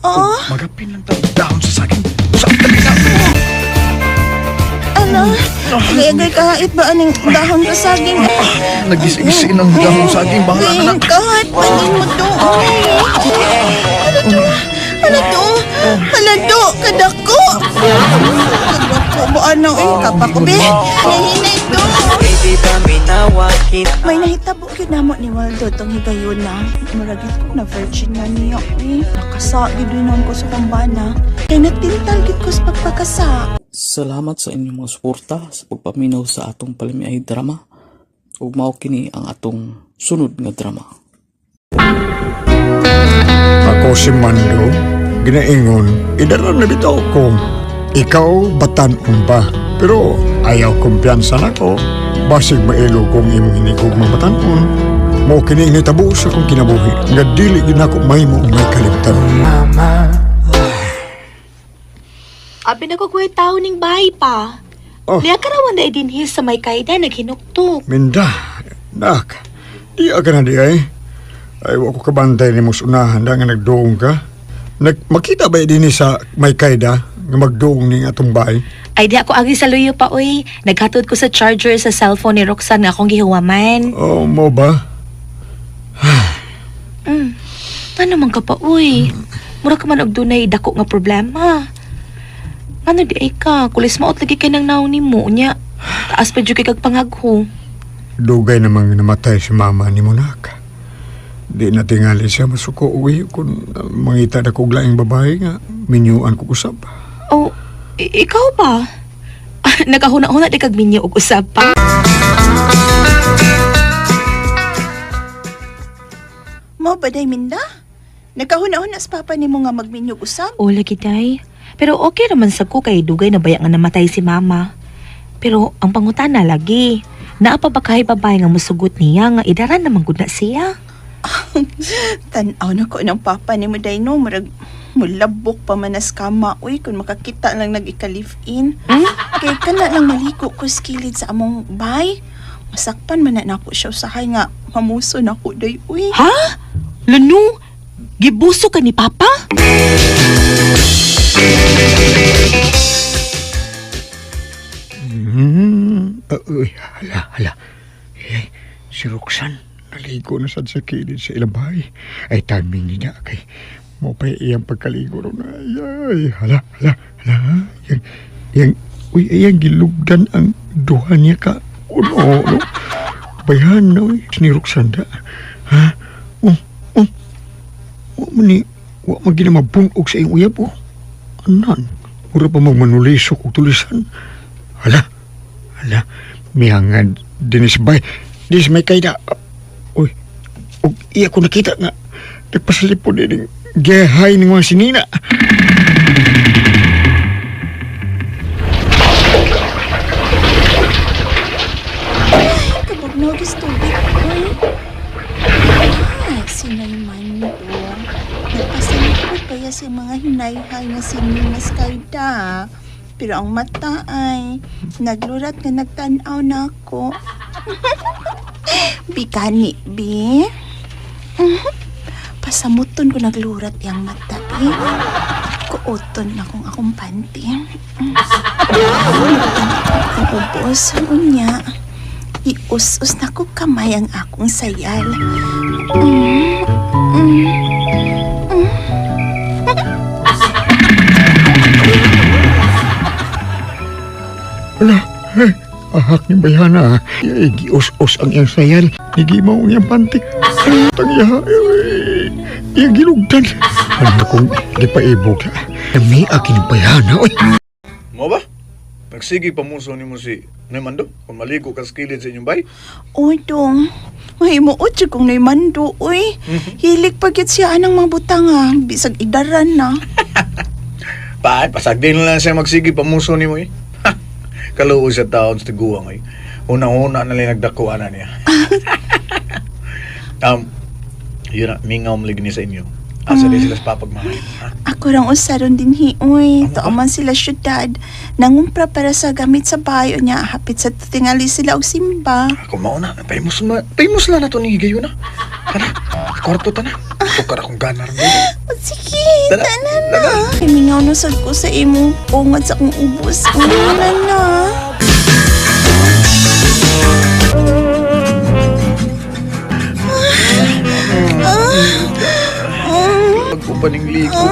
Oo. Ug Magapin lang tayo dahon sa saging. Sa dali na. Ano? Gayagay kahit ba aning dahon sa saging? Nagisi-gisi ng dahon saging bahala na na. Kahit panin mo do. Ano to? Ano to? Ano to? Kadako! Kadako ba ano? Eh, kapako be. Nahinay to. May nahitabo gyud namo ni Waldo tong higayon na. Murag gyud ko na virgin na niya. Eh, nakasa gyud noon ko sa kumbana. Kay natintal gyud ko sa pagpakasa. Salamat sa inyong mga suporta sa pagpaminaw sa atong palamiay drama ug mao kini ang atong sunod nga drama. Ako si Mando, ginaingon, idaran na bitaw ko. Ikaw, batan-on pa. Pero ayaw kumpiyansa nako. Basig mailo kung imong inikog mga batan-on. Mao kini ang nahitabo sa akong kinabuhi nga dili gyud nako mahimo may kalimtan. Abi na ko kuya tao ning bahay pa. Oh. Liya karawan na dinhi sa may kaida naghinuktok. Minda, nak, di ka na di ay. Ay, wa ko kabantay ni mos unahan da nga nagduong ka. Nag, makita ba dinhi sa may kayda nga magduong ning atong bahay? Ay di ako agi sa luyo pa oy. Naghatod ko sa charger sa cellphone ni Roxanne nga akong gihuwaman. Oh, mo ba? Ano man ka pa oy? Mura ka man og dunay dako nga problema. Ano di ay ka? Kulis maot lagi kay nang naong nimo unya. Taas pa jud kay kag pangagho. Dugay namang namatay si mama ni Monak. Di na tingali siya masuko uwi kung mangita na kog laing babae nga minyuan ko usab. Oh, ikaw ba? Nakahuna-huna di kag minyo og usab pa. Mo ba day Minda? Nagkahuna-huna sa papa nimo nga magminyog usab? O lagi day. Pero okay raman sa ko kay dugay na baya nga namatay si mama. Pero ang pangutana lagi, naa pa ba kay babae nga musugot niya nga idaran naman gud na siya? Tan-aw na ko ng papa nimo day no, murag mulabok pa man as kama uy kung makakita lang nag ika-live-in. Kay kana lang maliko ko sa kilid sa among bay. Masakpan man na nako siya usahay nga mamuso na ko day uy. Ha? Lunu? Gibuso ka ni Papa? Uy, hala, hala. Eh, si Roxanne, naligo na sad sa kilid sa ilang bahay. Ay, timing niya kay mo pa iyang pagkaligo ron. Ay, ay, hala, hala, hala. Yang, yang, uy, iyang gilugdan ang duha niya ka. Uno, no. Bayan na, uy, ni Roxanne da. Ha? Oh, oh. Wa man ni, wa man ginamabunog sa iyong uyab, oh. Anan, mura pa magmanulisok og tulisan. Hala, hala, mihangad dinis bay. Dinis may kayda. Uy, ug iya ko nakita nga nagpasalipod din gehay ning mga sinina. Kabog na og tubig uy. Ah, si Mando. Nagpasalipod pa ya sa mga hinayhay nga sininas kayda. Pero ang mata ay naglurat nga nagtan-aw na ako. Bikani, bi. Pasamuton ko naglurat yang mata, bi. Kuoton na kong akong panty. Ang ubos, unya. Ius-us na ko kamay ang akong sayal. Mm, mm, mm. Hala, eh, ahak ni bayana. Ay, gius-us ang iyang sayal. Gigimaw ang iyang panty. Ay, tangyaha. Ay, iyang gilugdan. Ano kung gipaibog. Nami akin ni bayana, oy. Mo ba? Nagsige pamuso nimo si Naymando kung maligo ka sa kilid sa inyong bay. Uy, dong. Ay, mo utyo kong naimando, uy. Hilig pa gyud siya anang mga butang, ah. Bisag idaran na. Paay, pasagdin na lang siya magsige pamuso nimo eh. Kaluo sa taon sa tiguang ay. Una-una na lang nagdakuan na niya. um, yun na, mingaw malig ni sa inyo. Asa di sila sa papagmamay. Ha? Ako rang usaron din hi, uy. Tao man sila syudad. Nangumpra para sa gamit sa bayo niya. Hapit sa tingali sila og simba. Ako mauna, paimos ma, paimos lang na to ni higayon na. Tara, sa kwarto ta na. Tukar akong ganar mo. O, sige, tana na. Himingaw na sad ko sa imong pungad sa akong ubos. Una na. Pag-upaning ligo.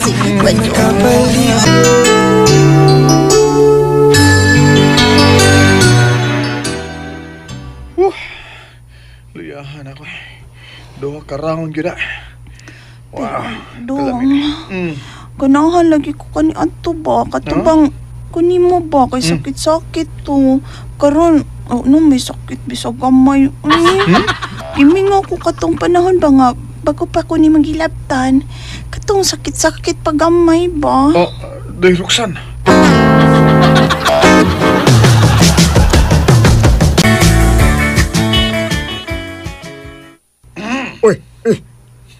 Sige, ba. Luyahan ako. Duha ka round gyud ah. Wow. Dong, Mm. ganahan lagi ko kani adto ba? Kato bang kuni mo ba kay sakit-sakit to. Karon, oh, no, may sakit bisag gamay. Uy, gimingaw ko katong panahon ba nga bago pa ko ni magilabtan. Katong sakit-sakit pa gamay ba? Oh, Day Roxanne.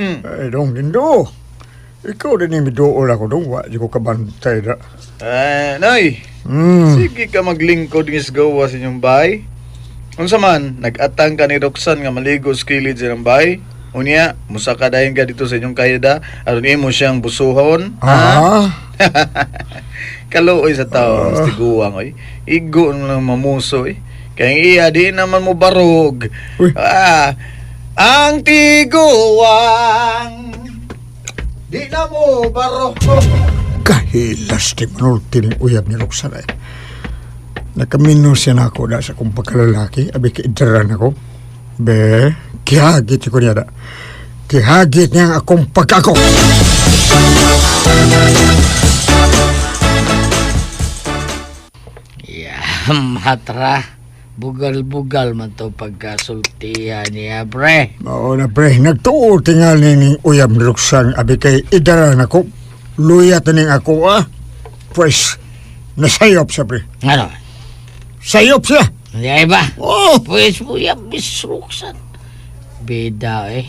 Ay, dong, Dindo. Ikaw din yung miduol ako dong. Wa, di ko kabantay da. Eh, Noy. Sige ka maglingkod ng isgawa sa inyong bahay. Unsa man, nag-atang ka ni Roxanne nga maligo sa kilid sa inyong bahay. Unya, musaka dayon ka dito sa inyong kayda aron imo siyang busuhon. Ah? Kaluoy sa tao, uh. Tiguang oy. Igo na lang mamuso eh. Kaya ang iya di naman mo barog. Ah, ang tiguang di na mo barog. Kahilas ti manulti ng uyab ni Roxanne. Ay. Nakamino siya na ako da sa akong pagkalalaki. Abi kaidaran ako. Be, kihagit ko niya da. Kihagit niya ang akong pagkako. Yeah, matra. Bugal-bugal man to pagkasultihan niya, pre. Mao na pre, nagtuo tingal ni ning uyab ni Roxanne. Abi kay idaran ako. Luya taning ako ah. Pwes, nasayop siya pre. Ano? Sayop siya. Hindi ba? Oh! Pwes mo yabis Roxanne. Bida eh.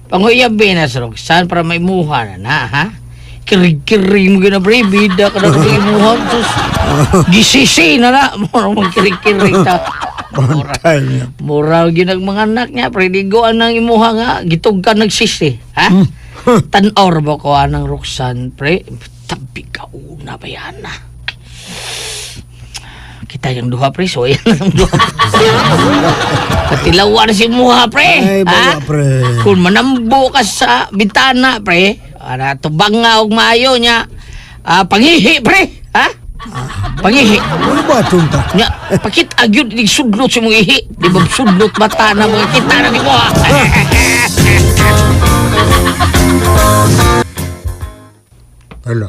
Panguyab na sa Roxanne para may muha na na, ha? Kirig-kirig mo gina, pre. Bida ka na kung imuha. Sus, gisisi na na. Mura mong kirig-kirig ta. Bantay niya. Mura ginag mga anak niya, pre. Digo ang imuha nga. Gitog ka nagsisi, ha? Tan-or ba ko anang Roxanne, pre? Tabi ka una ba yan, ah? Kita yung duha, pre. So, yan ang duha. Katilawan si muha, pre. Ay, Ha? bawa pre. Kung manambo ka sa bitana, pre, ana tubang nga og maayo niya. Ah, pangihi, pre. Ha? Pangihi. Ano ba tunta? Nya, pakit agyud nig sudlot sa mong ihi. Di ba sudlot mata na mga kita na ni mo. ha? Ala,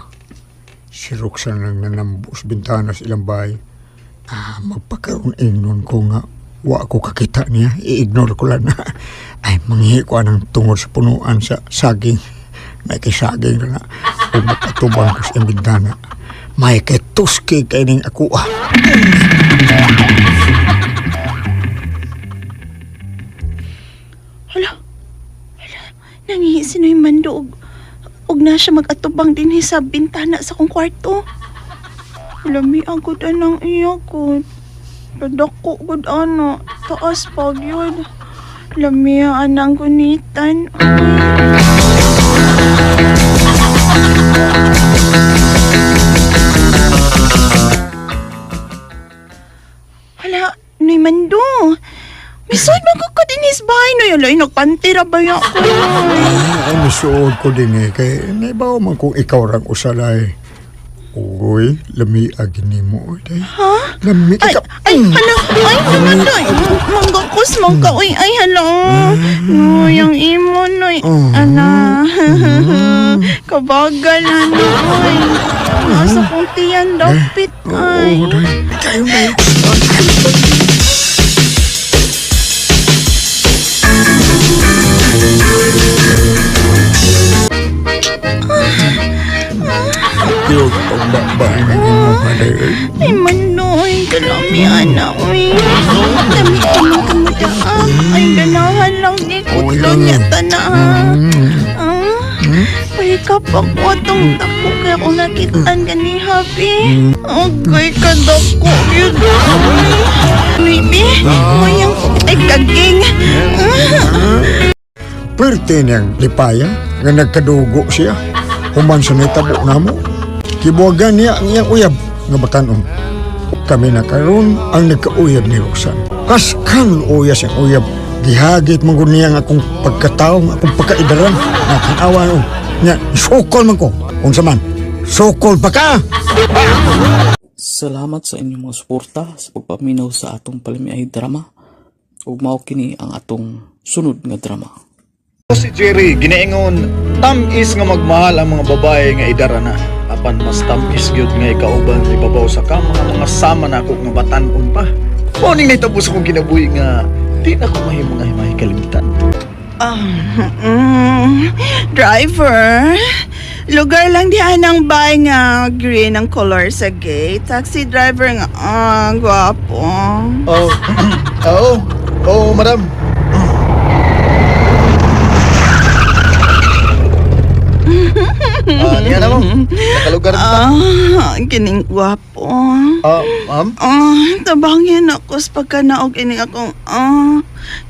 si Roxanne ang nanambo sa bintana sa ilang bahay. Ah, magpakaroon ingnon ko nga. Wa ko kakita niya. I-ignore ko lang na. Ay, manghihi ko anang tungod sa punuan sa saging. May kay saging na na. Kung makatubang ko sa iyang bintana. May kay tuski kay ning ako ah. Hala. Hala, nangihi si Noy Mando og og na siya mag-atubang dinhi sa bintana sa akong kwarto. Lami ang gud anang iya ko. Padako gud ana, taas pa gyud. Lami ang anang gunitan. Hala, Noy Mando. Misod man ko ko dinis bahay Noy. Hala, nagpantira ba ya ko? Ay, misuod ko din eh. Kay naibaw man kung ikaw rang usalay. Uy, lami agini mo. Uy, day. Ha? Lami Ay, ka. ay, hala, ay, naman, noy. Manggakos, mangka, uy, ay, hala. Noy, ang imo, noy. Ala, kabagal, ano, uy. Nasa kong tiyan, dapit, ay. Tayo na. Yung pagbaba ng imo day. Ay, manoy, kalami, ana, uy. Dami ka man kamuda, ah. Ay, ganahan lang ni kutlo niya, tana, ah. Ah, Paikap ako atong dako kaya akong nakitaan ka ni Happy. Okay ka dako yun. Baby, mayang ay kaging. Pwerte niyang lipaya nga nagkadugo siya. Human sa nitabo namo. Kibuwagan niya ang iyang uyab nga batanon. Kami na karon ang nagkauyab ni Roxanne. Kaskan luya siyang uyab. Gihagit man gud niya ang akong pagkatao, ang akong pagkaidaran. Nakanawa no. Nya, sukol man ko. Unsa man, sukol pa ka! Salamat sa inyong mga suporta sa pagpaminaw sa atong palamiay drama. Ug mao kini ang atong sunod nga drama. Si Jerry, ginaingon, tamis nga magmahal ang mga babae nga idara na. Apan mas tamis gyud nga ikauban sa ibabaw sa kama nga mga sama na ako nga batan-on pa. Mao ning nahitabo sa akong kinabuhi nga di na ko mahimo nga mahikalimtan. Ah, driver, lugar lang di anang bay nga green ang color sa gate. Taxi driver nga, ah, gwapo. Oh, oo, oh, madam. lugar ta. Ah, kining gwapo. Ah, ma'am? Ah, tabangin ako sa pagkanaog ining akong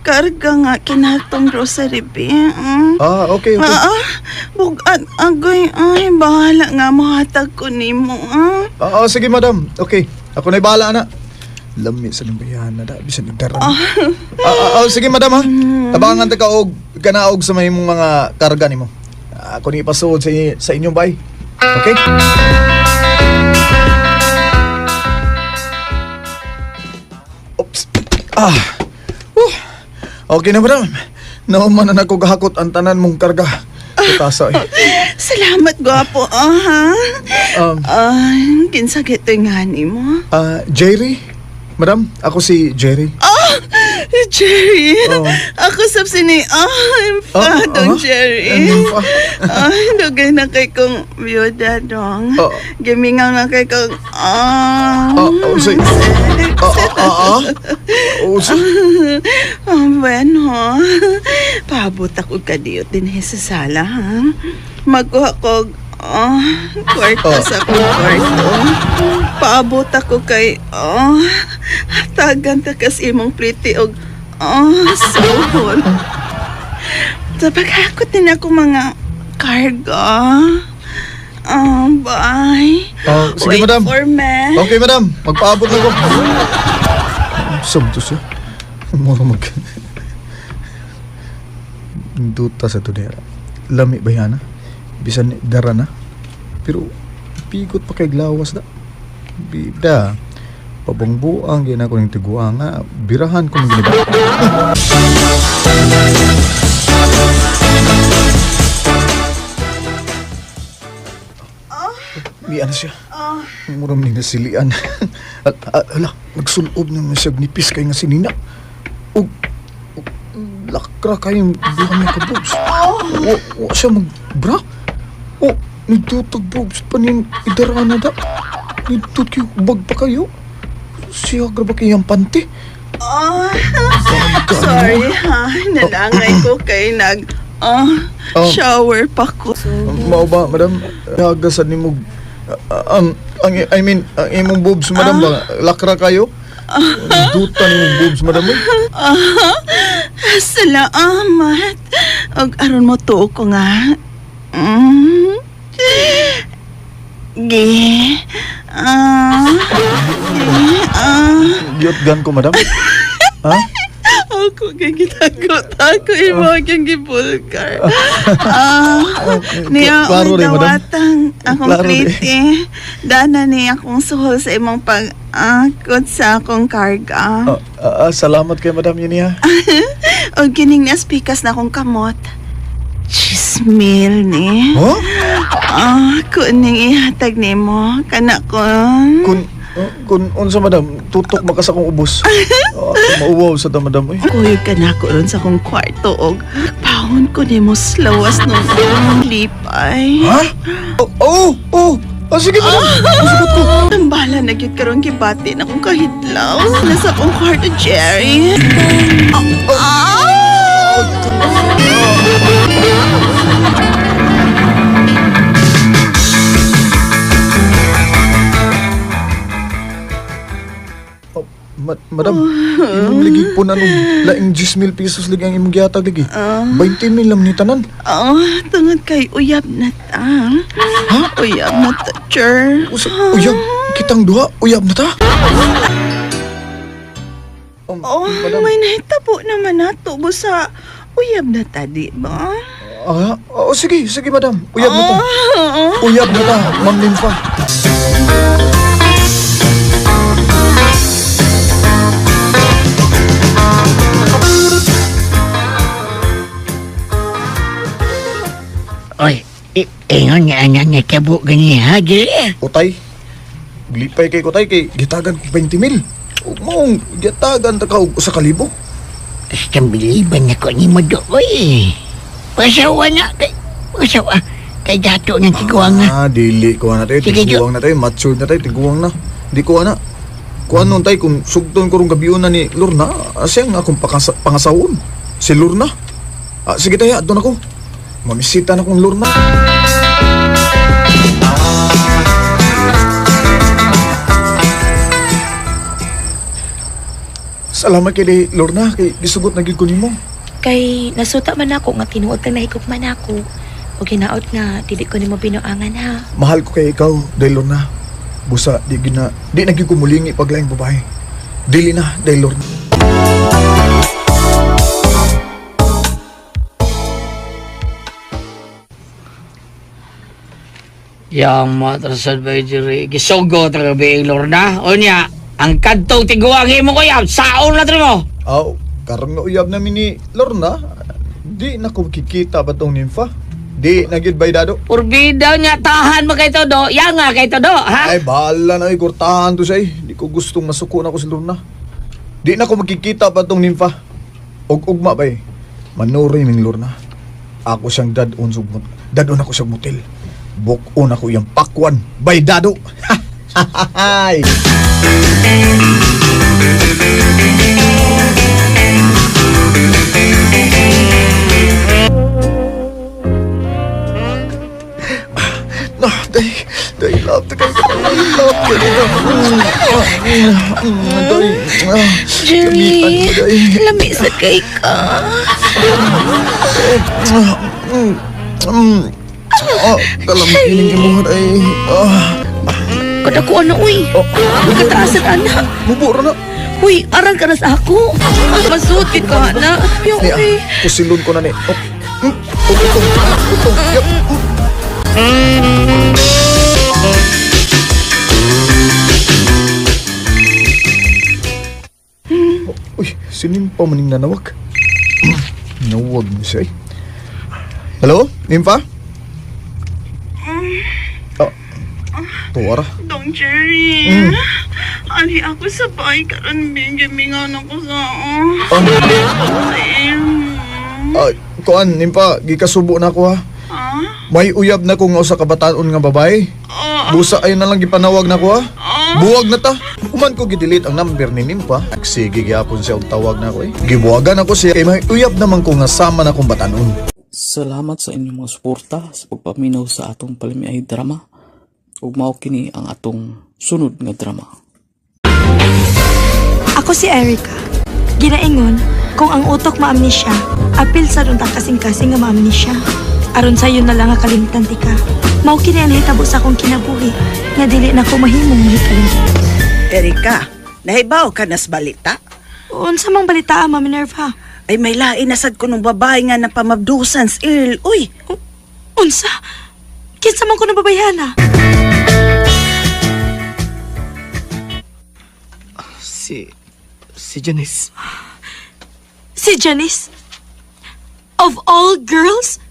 karga nga kinatong grocery bi. Ah, okay, okay. Ah, bugat agoy ay bahala nga mohatag ko nimo. Ah. Ah, sige madam. Okay. Ako na'y bahala na. Lami sa limbayan na da bisan igdaran. Sige madam ha. Tabangan ta ka og kanaog sa may imong mga karga nimo. Ako ni ipasuod sa inyong bay. Okay? Oops. Ah. Whew. Okay na madam. Nauman na nako gahakot ang tanan mong karga. Kutasa eh. Salamat gwapo. Ah, ha. Kinsa gitoy nga nimo? Ah, Jerry? Madam, ako si Jerry. Ah, Jerry. Oh. Ako sab sini. Ah, Ah, dong ah. Jerry. Nympha. Ay, dugay na kay kong biyuda dong. Oh. Gimingaw na kay kong ah. Ah, oh, say. Ah, ah, ah. Oh, say. Ah, bueno. Paabot ako kadiyot din sa sala, ha? Magkuha ko kwarto Oh. sa akong kwarto. Paabot ako kay tagan ta kas imong pliti og suhol. Sa paghakot din ako mga karga. Bye. Ah, sige, Wait madam. for me. Okay, madam. Magpaabot na ko. Sumto siya. Mura mag... Duta sa tunera. Lami ba yan, ha? Bisan dara na. Pero, pigot pa kay glawas da. Bida. Pabongbuang, gina ko ng tiguang, ha? Birahan ko ng giniba. Mian siya. Mura man ni nasilian. Ala, nagsulob na man siya nipis kay nga si Nina. Ug ug, lakra kayong duha niya ka boobs. Wa siya magbra. O, nagtutag boobs pa nin idara na da. Nagtut kayo, bag pa kayo. Siya gra ba kayang panty? Oh, sorry ha. Nalangay ko kay nag Oh. shower pa ko. Mao ba, madam? Nagasan ni mo ang I mean, ang imong boobs, madam ba? Lakra kayo? Dutan imong boobs, madam. eh. Salamat. Og aron mo tuo ko nga. Mm. Gi. Gi. Giyot-gan ko, madam. Ha? Ako kay gitago-tago imo kang gibulgar. Niya Klaro rin, madam. dawatang akong Klaro rin. plite. Dana ni akong suhol sa imong pag-akot sa akong karga. Salamat kay madam yun niya. Og kining naspikas na akong kamot. Chismil ni. Huh? Kuning ihatag nimo kana kon. Kun unsa madam, tutok maka sa akong ubos. Mauwaw sa ta madam eh. Kuyog ka na ako ron sa akong kwarto og pahon ko nimo slawas nung lipay. Ha? Oh. Ah, sige madam. Masugot ko. Ang bala na gyud karon gibati na akong kahidlaw. Nasa akong kwarto, Jerry. Madam, imong ligi po na nung laing 10,000 pesos ligi ang imong gihatag ligi. 20,000 lang ni tanan. Oh, tungod kay uyab na ta. Ha? Uyab na ta, Jer. Uyab, kitang duha, uyab na ta. Oh, may nahitabo naman nato busa uyab na ta, di ba? Oh, sige, sige madam. Uyab na ta. Uyab na ta, Ma'am Nympha. Oy, ingon nga nga nga kabo gani ha, Jerry. Utay, lipay kay kutay kay gitagan ko 20,000. Ug maong gitagan ta ka og 1,000. Basta biliban na ko ni mo do, oy. Pasawa na kay pasawa kay dato ng tiguang na. Ah, dili ko na tayo, Sige, tiguang na tayo, matured na tayo, tiguang na. Di ko na. Kuan nun tay kung sugton ko rong gabion na ni Lorna, asya nga akong pangasawon. Si Lorna. Ah, sige tayo, adto na ko. Mamisita na kong Lorna. Salamat kay Lorna kay gisugot na gyud ko nimo. Kay nasuta man ako nga tinuod kang nahigugma nako. O ginaot nga dili ko nimo binuangan ha. Mahal ko kay ikaw, Day Lorna. Busa di gina di na gyud ko mulingi paglaing babae. Dili na, Day Lorna. Yang matrasad ba jiri gisugo talaga ba Lorna? Unya, ang kadtong tiguang imo ko saon na trimo. Aw, karon nga uyab namin ni Lorna, di na ko kikita ba tong nimfa? Di na gyud bay dado. Purbida niya tahan mo kay todo, ya nga kay todo, ha? Ay, bahala na ay kurtahan to siya eh. Di ko gustong masuko na ko si Lorna. Di na ko makikita pa tong nimfa. Og ugma bay. Manuri ning Lorna. Ako siyang dad-on sugmot. Dad-on ako siyang motel. Buk-on ako iyang pakwan. Bay dado. Hay. No, day, day, love to kayo. Love to kayo. Day, Jerry, lami sa kay ka. Oh, kalamig ining imuhan ay. Ah, Kada ko ano, uy. Magkataasan, anak. Mubo ra na. Uy, aran ka na sa ako. Masuot ka, na. Yung, Niya, uy. kusilon ko na ni. Oh, oh, utong, utong, yep. Uy, sinin pa maning nanawag? Nawag mo siya eh. Hello, Nympha? Oh, tuwa ra. Dong Jerry, ali ako sa bahay karon gimingaw na ko sa Ay, kuan, Nympha, gikasubo na ako ha. May uyab na ko nga usa ka bataon nga babae. Busa ay na lang gipanawag na ko ha. Buwag na ta. Human ko gidelete ang number ni Nympha. Sige gyapon siya og tawag na ako eh. Gibuwagan ako siya kay may uyab naman ko nga sama na kong batanon. Salamat sa inyong mga suporta sa pagpaminaw sa atong palamiay drama. Ug mao kini ang atong sunod nga drama. Ako si Erica. Ginaingon, kung ang utok maamnesya, apil sa runtang kasing-kasing nga maamnesya. Aron sayo na lang nga kalimtan ti ka. Mao kini ang nahitabo sa akong kinabuhi, nga dili na ko mahimong mahikalimtan. Erika, nahibaw ka nas balita? Unsa mang balita, Ma'am Minerva? Ay may lain na sad ko nung babae nga napamabdusan sa Earl. Uy! Unsa? Kinsa man ko nababayhana? Si Janice. Si Janice? Of all girls?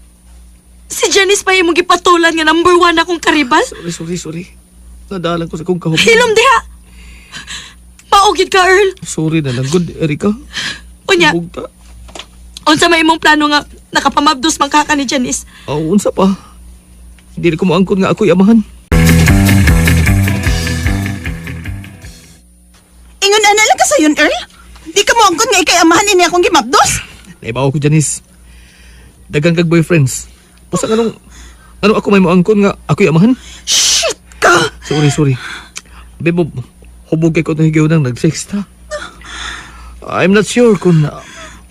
Si Janice pa imong gipatulan nga number one akong karibal? Sorry, sorry, sorry. Nadalan ko sa kong kahubog. Hilom diha! Maugid ka, Earl. Sorry na lang, good, Erika. Unya, Bugta. unsa may imong plano nga nakapamabdos man ka ni Janice? Aw, unsa pa. Hindi na ko moangkon nga ako'y amahan. Ingon ana lang ka sayon, Earl? Di ka mo angkon nga ikay amahan ini akong gimabdos? Naibaw ko, Janice. Dagang kag boyfriends. Pusa anong ano ako may moangkon nga ako'y amahan? Shit ka! Sorry, sorry. Bebo, hubog kay ko itong higaw nang nag-sex ta. I'm not sure kung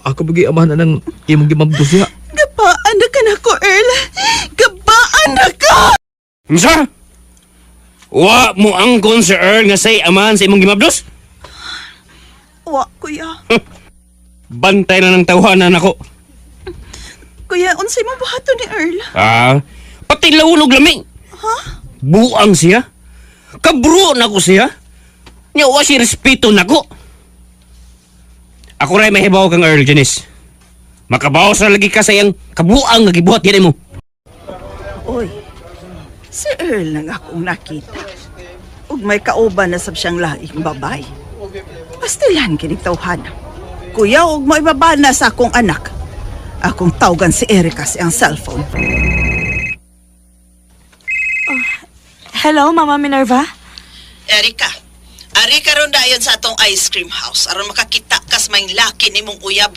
ako bagi amahan na ng imong gimabdos niya. Gabaan na ka na ko, Earl! Gabaan na ka! Unsa? Wa mo angkon si Earl nga say amahan sa imong gimabdos? Wa, kuya. Bantay na ng tawanan ako. Kuya, unsay mo buhaton ni Earl? Ah, pati lawlog lami. Ha? Buang siya. Kabro na ko siya. Nya wa si respeto nako. Ako ray mahibaw kang Earl Janice. Makabaw sa lagi ka sa iyang kabuang nga gibuhat yan mo. Oy, si Earl lang akong nakita. Ug may kauban na sab siyang laing babay. Pastilan kinig tawhana. Kuya, ug mo ibaba na sa akong anak. Akong tawgan si Erika sa iyang cellphone. Hello, Mama Minerva? Erika, ari karon dayon sa atong ice cream house aron makakita kas may laki nimong uyab.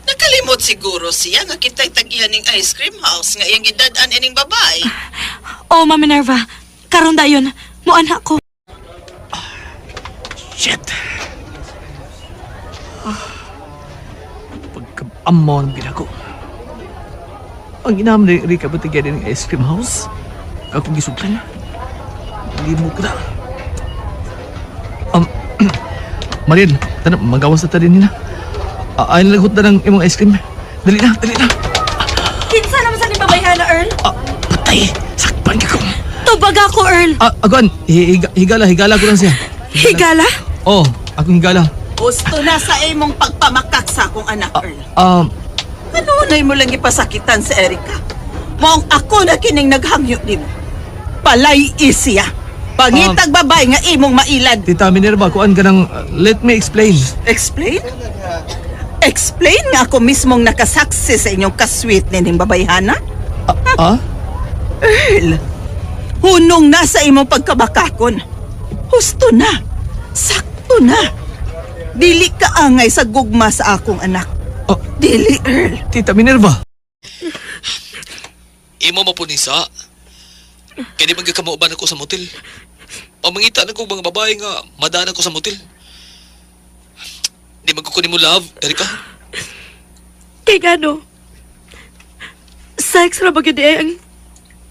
Nakalimot siguro siya nga kita'y tagihan ning ice cream house nga iyang gidad-an ining babae. Oh, Mama Minerva, karon dayon, muanak ko. Shit. Amaw ng ginako. Ang inam ni Rika ba tigyan ng ice cream house? Akong gisuglan. Limo ko na. Mariel, tanong, magawas na ta din nila. Ay, nalagot na ng imong ice cream. Dali na, dali na. Kinsa naman sa ni babayhana, Earl? Patay! Sakpan ka ko. Tubag ako, Earl. Ah, aguan, higala, higala ko lang siya. Higala? Oh, akong higala. Gusto na sa imong pagpamakak sa akong anak, Earl. Kanunay mo lang ipasakitan si Erika. Maong ako na kining naghangyo nimo. Palay siya. Pangitag babae nga imong mailad. Tita Minerva, kuan ka ng, let me explain. Explain? Explain nga ako mismong nakasaksi sa inyong kasweet nining babayhana? Ah? Earl, hunong na sa imong pagkabakakon. Husto na. Sakto na. Dili ka angay sa gugma sa akong anak. Dili, Earl. Tita Minerva. Imo mo po ni sa. Kaya di man gyud ka mauban ako sa motel. Pamangita na ko mga babae nga madaan ako sa motel. Di man ko kunin mo love, Erika. Kay gano? Sex ra ba gyud ay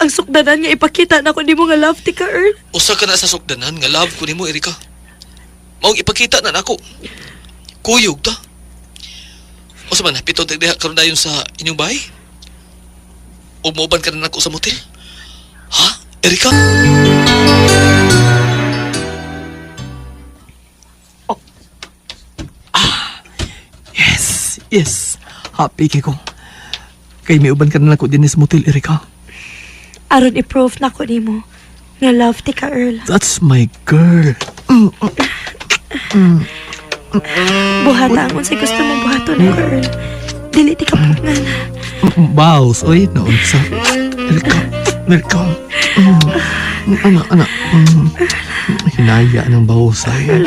ang sukdanan nga ipakita na ko nimo nga love ti ka, Earl? Usa ka na sa sukdanan nga love ko nimo, Erika. Maong ipakita na nako. Kuyog ta. Usa man pito diha karon dayon sa inyong bahay? O mooban ka na nako sa motel? Ha? Erika? Oh. Ah. Yes, yes. Happy kay ko. Kay may uban ka na nako din sa motel, Erika. Aron i-proof na ko nimo nga love ti ka, Earl. That's my girl. Buhata ang unsay gusto mong buhaton nako, Earl. Dili ti ka pugngan. Bows, oy, noon sa Erika, Erika. Ana, ana. Hinaya ng bawas ay.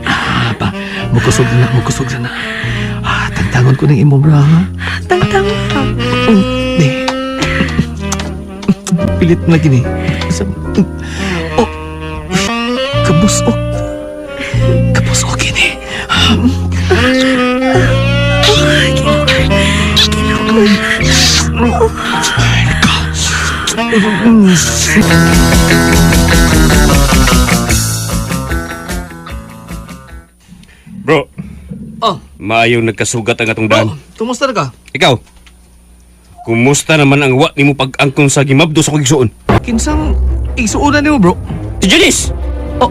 Ah, pa, mukusog na, mukusog na. Ah, tangtangon ko ng imo bra, ha? Tangtangon ka. Di. Pilit na gini. Oh, kabusok. Kabusok gini. Oh, Bro. Oh. Maayong nagkasugat ang atong daan. Oh, kumusta na ka? Ikaw. Kumusta naman ang wa nimo pag-angkon sa gimabdo sa kong igsuon? Kinsang igsuonan nimo, bro? Si Janice! Oh,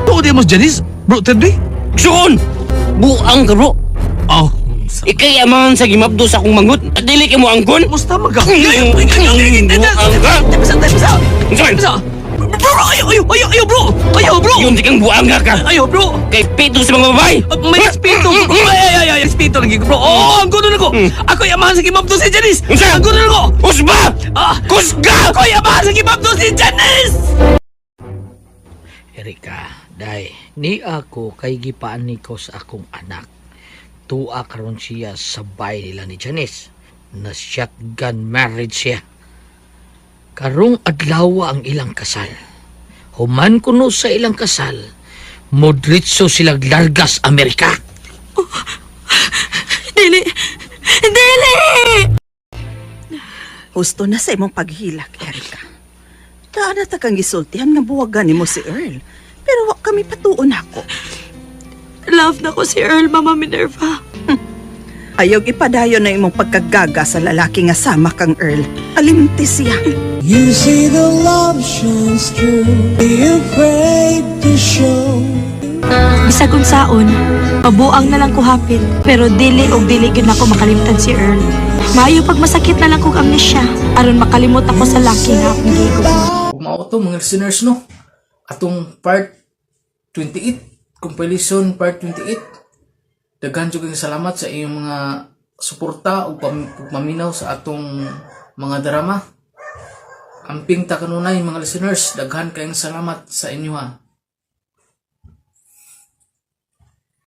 tuod mo si Janice? Bro, Teddy? Igsuon! Buang ka, bro. Oh. Ikay amahan sa gimabdo sa akong manghod. At dili ka mo angkon? Kumusta man ka? Buang ka! Bisa, Bro, ayaw, ayaw, ayaw, ayaw, bro! Ayaw, bro! Yun, di kang buang ka! Ayaw, bro! Kay pito sa mga babae! May respeto, bro! Ay, ay, ay, ay, respeto lagi ko, bro! Oh, ang gulo na ko! Ako'y amahan sa gimabdo si Janice! Unsa? Ang gulo na ko! Usba! Ah! Kusga! Ako'y amahan sa gimabdo si Janice! Erika, day, ni ako kay gipaan ni ko sa akong anak. Tuwa karon siya sa bahay nila ni Janice na shotgun marriage siya. Karong adlaw ang ilang kasal. Human kuno sa ilang kasal, modritso sila largas Amerika. Dili! Dili! Husto na sa imong paghilak, Erika. Daan na ta kang gisultihan nga buwagan nimo si Earl. Pero wa kami patuon ako. Love na ko si Earl, Mama Minerva. Ayaw ipadayon na imong pagkagaga sa lalaki nga sama kang Earl. Alimti siya. You see the love shines through. Be afraid to show. Bisag unsaon, pabuang na lang ko hapit, pero dili og dili gyud nako makalimtan si Earl. Maayo pag masakit na lang kog amnesia, aron makalimot ako sa laki nga akong gihigugma. Ug mao to mga listeners, no. Atong part 28, compilation part 28. Daghan jud kayong salamat sa inyong mga suporta ug pagpaminaw sa atong mga drama. Amping ta kanunay, mga listeners, daghan kayong salamat sa inyo ha.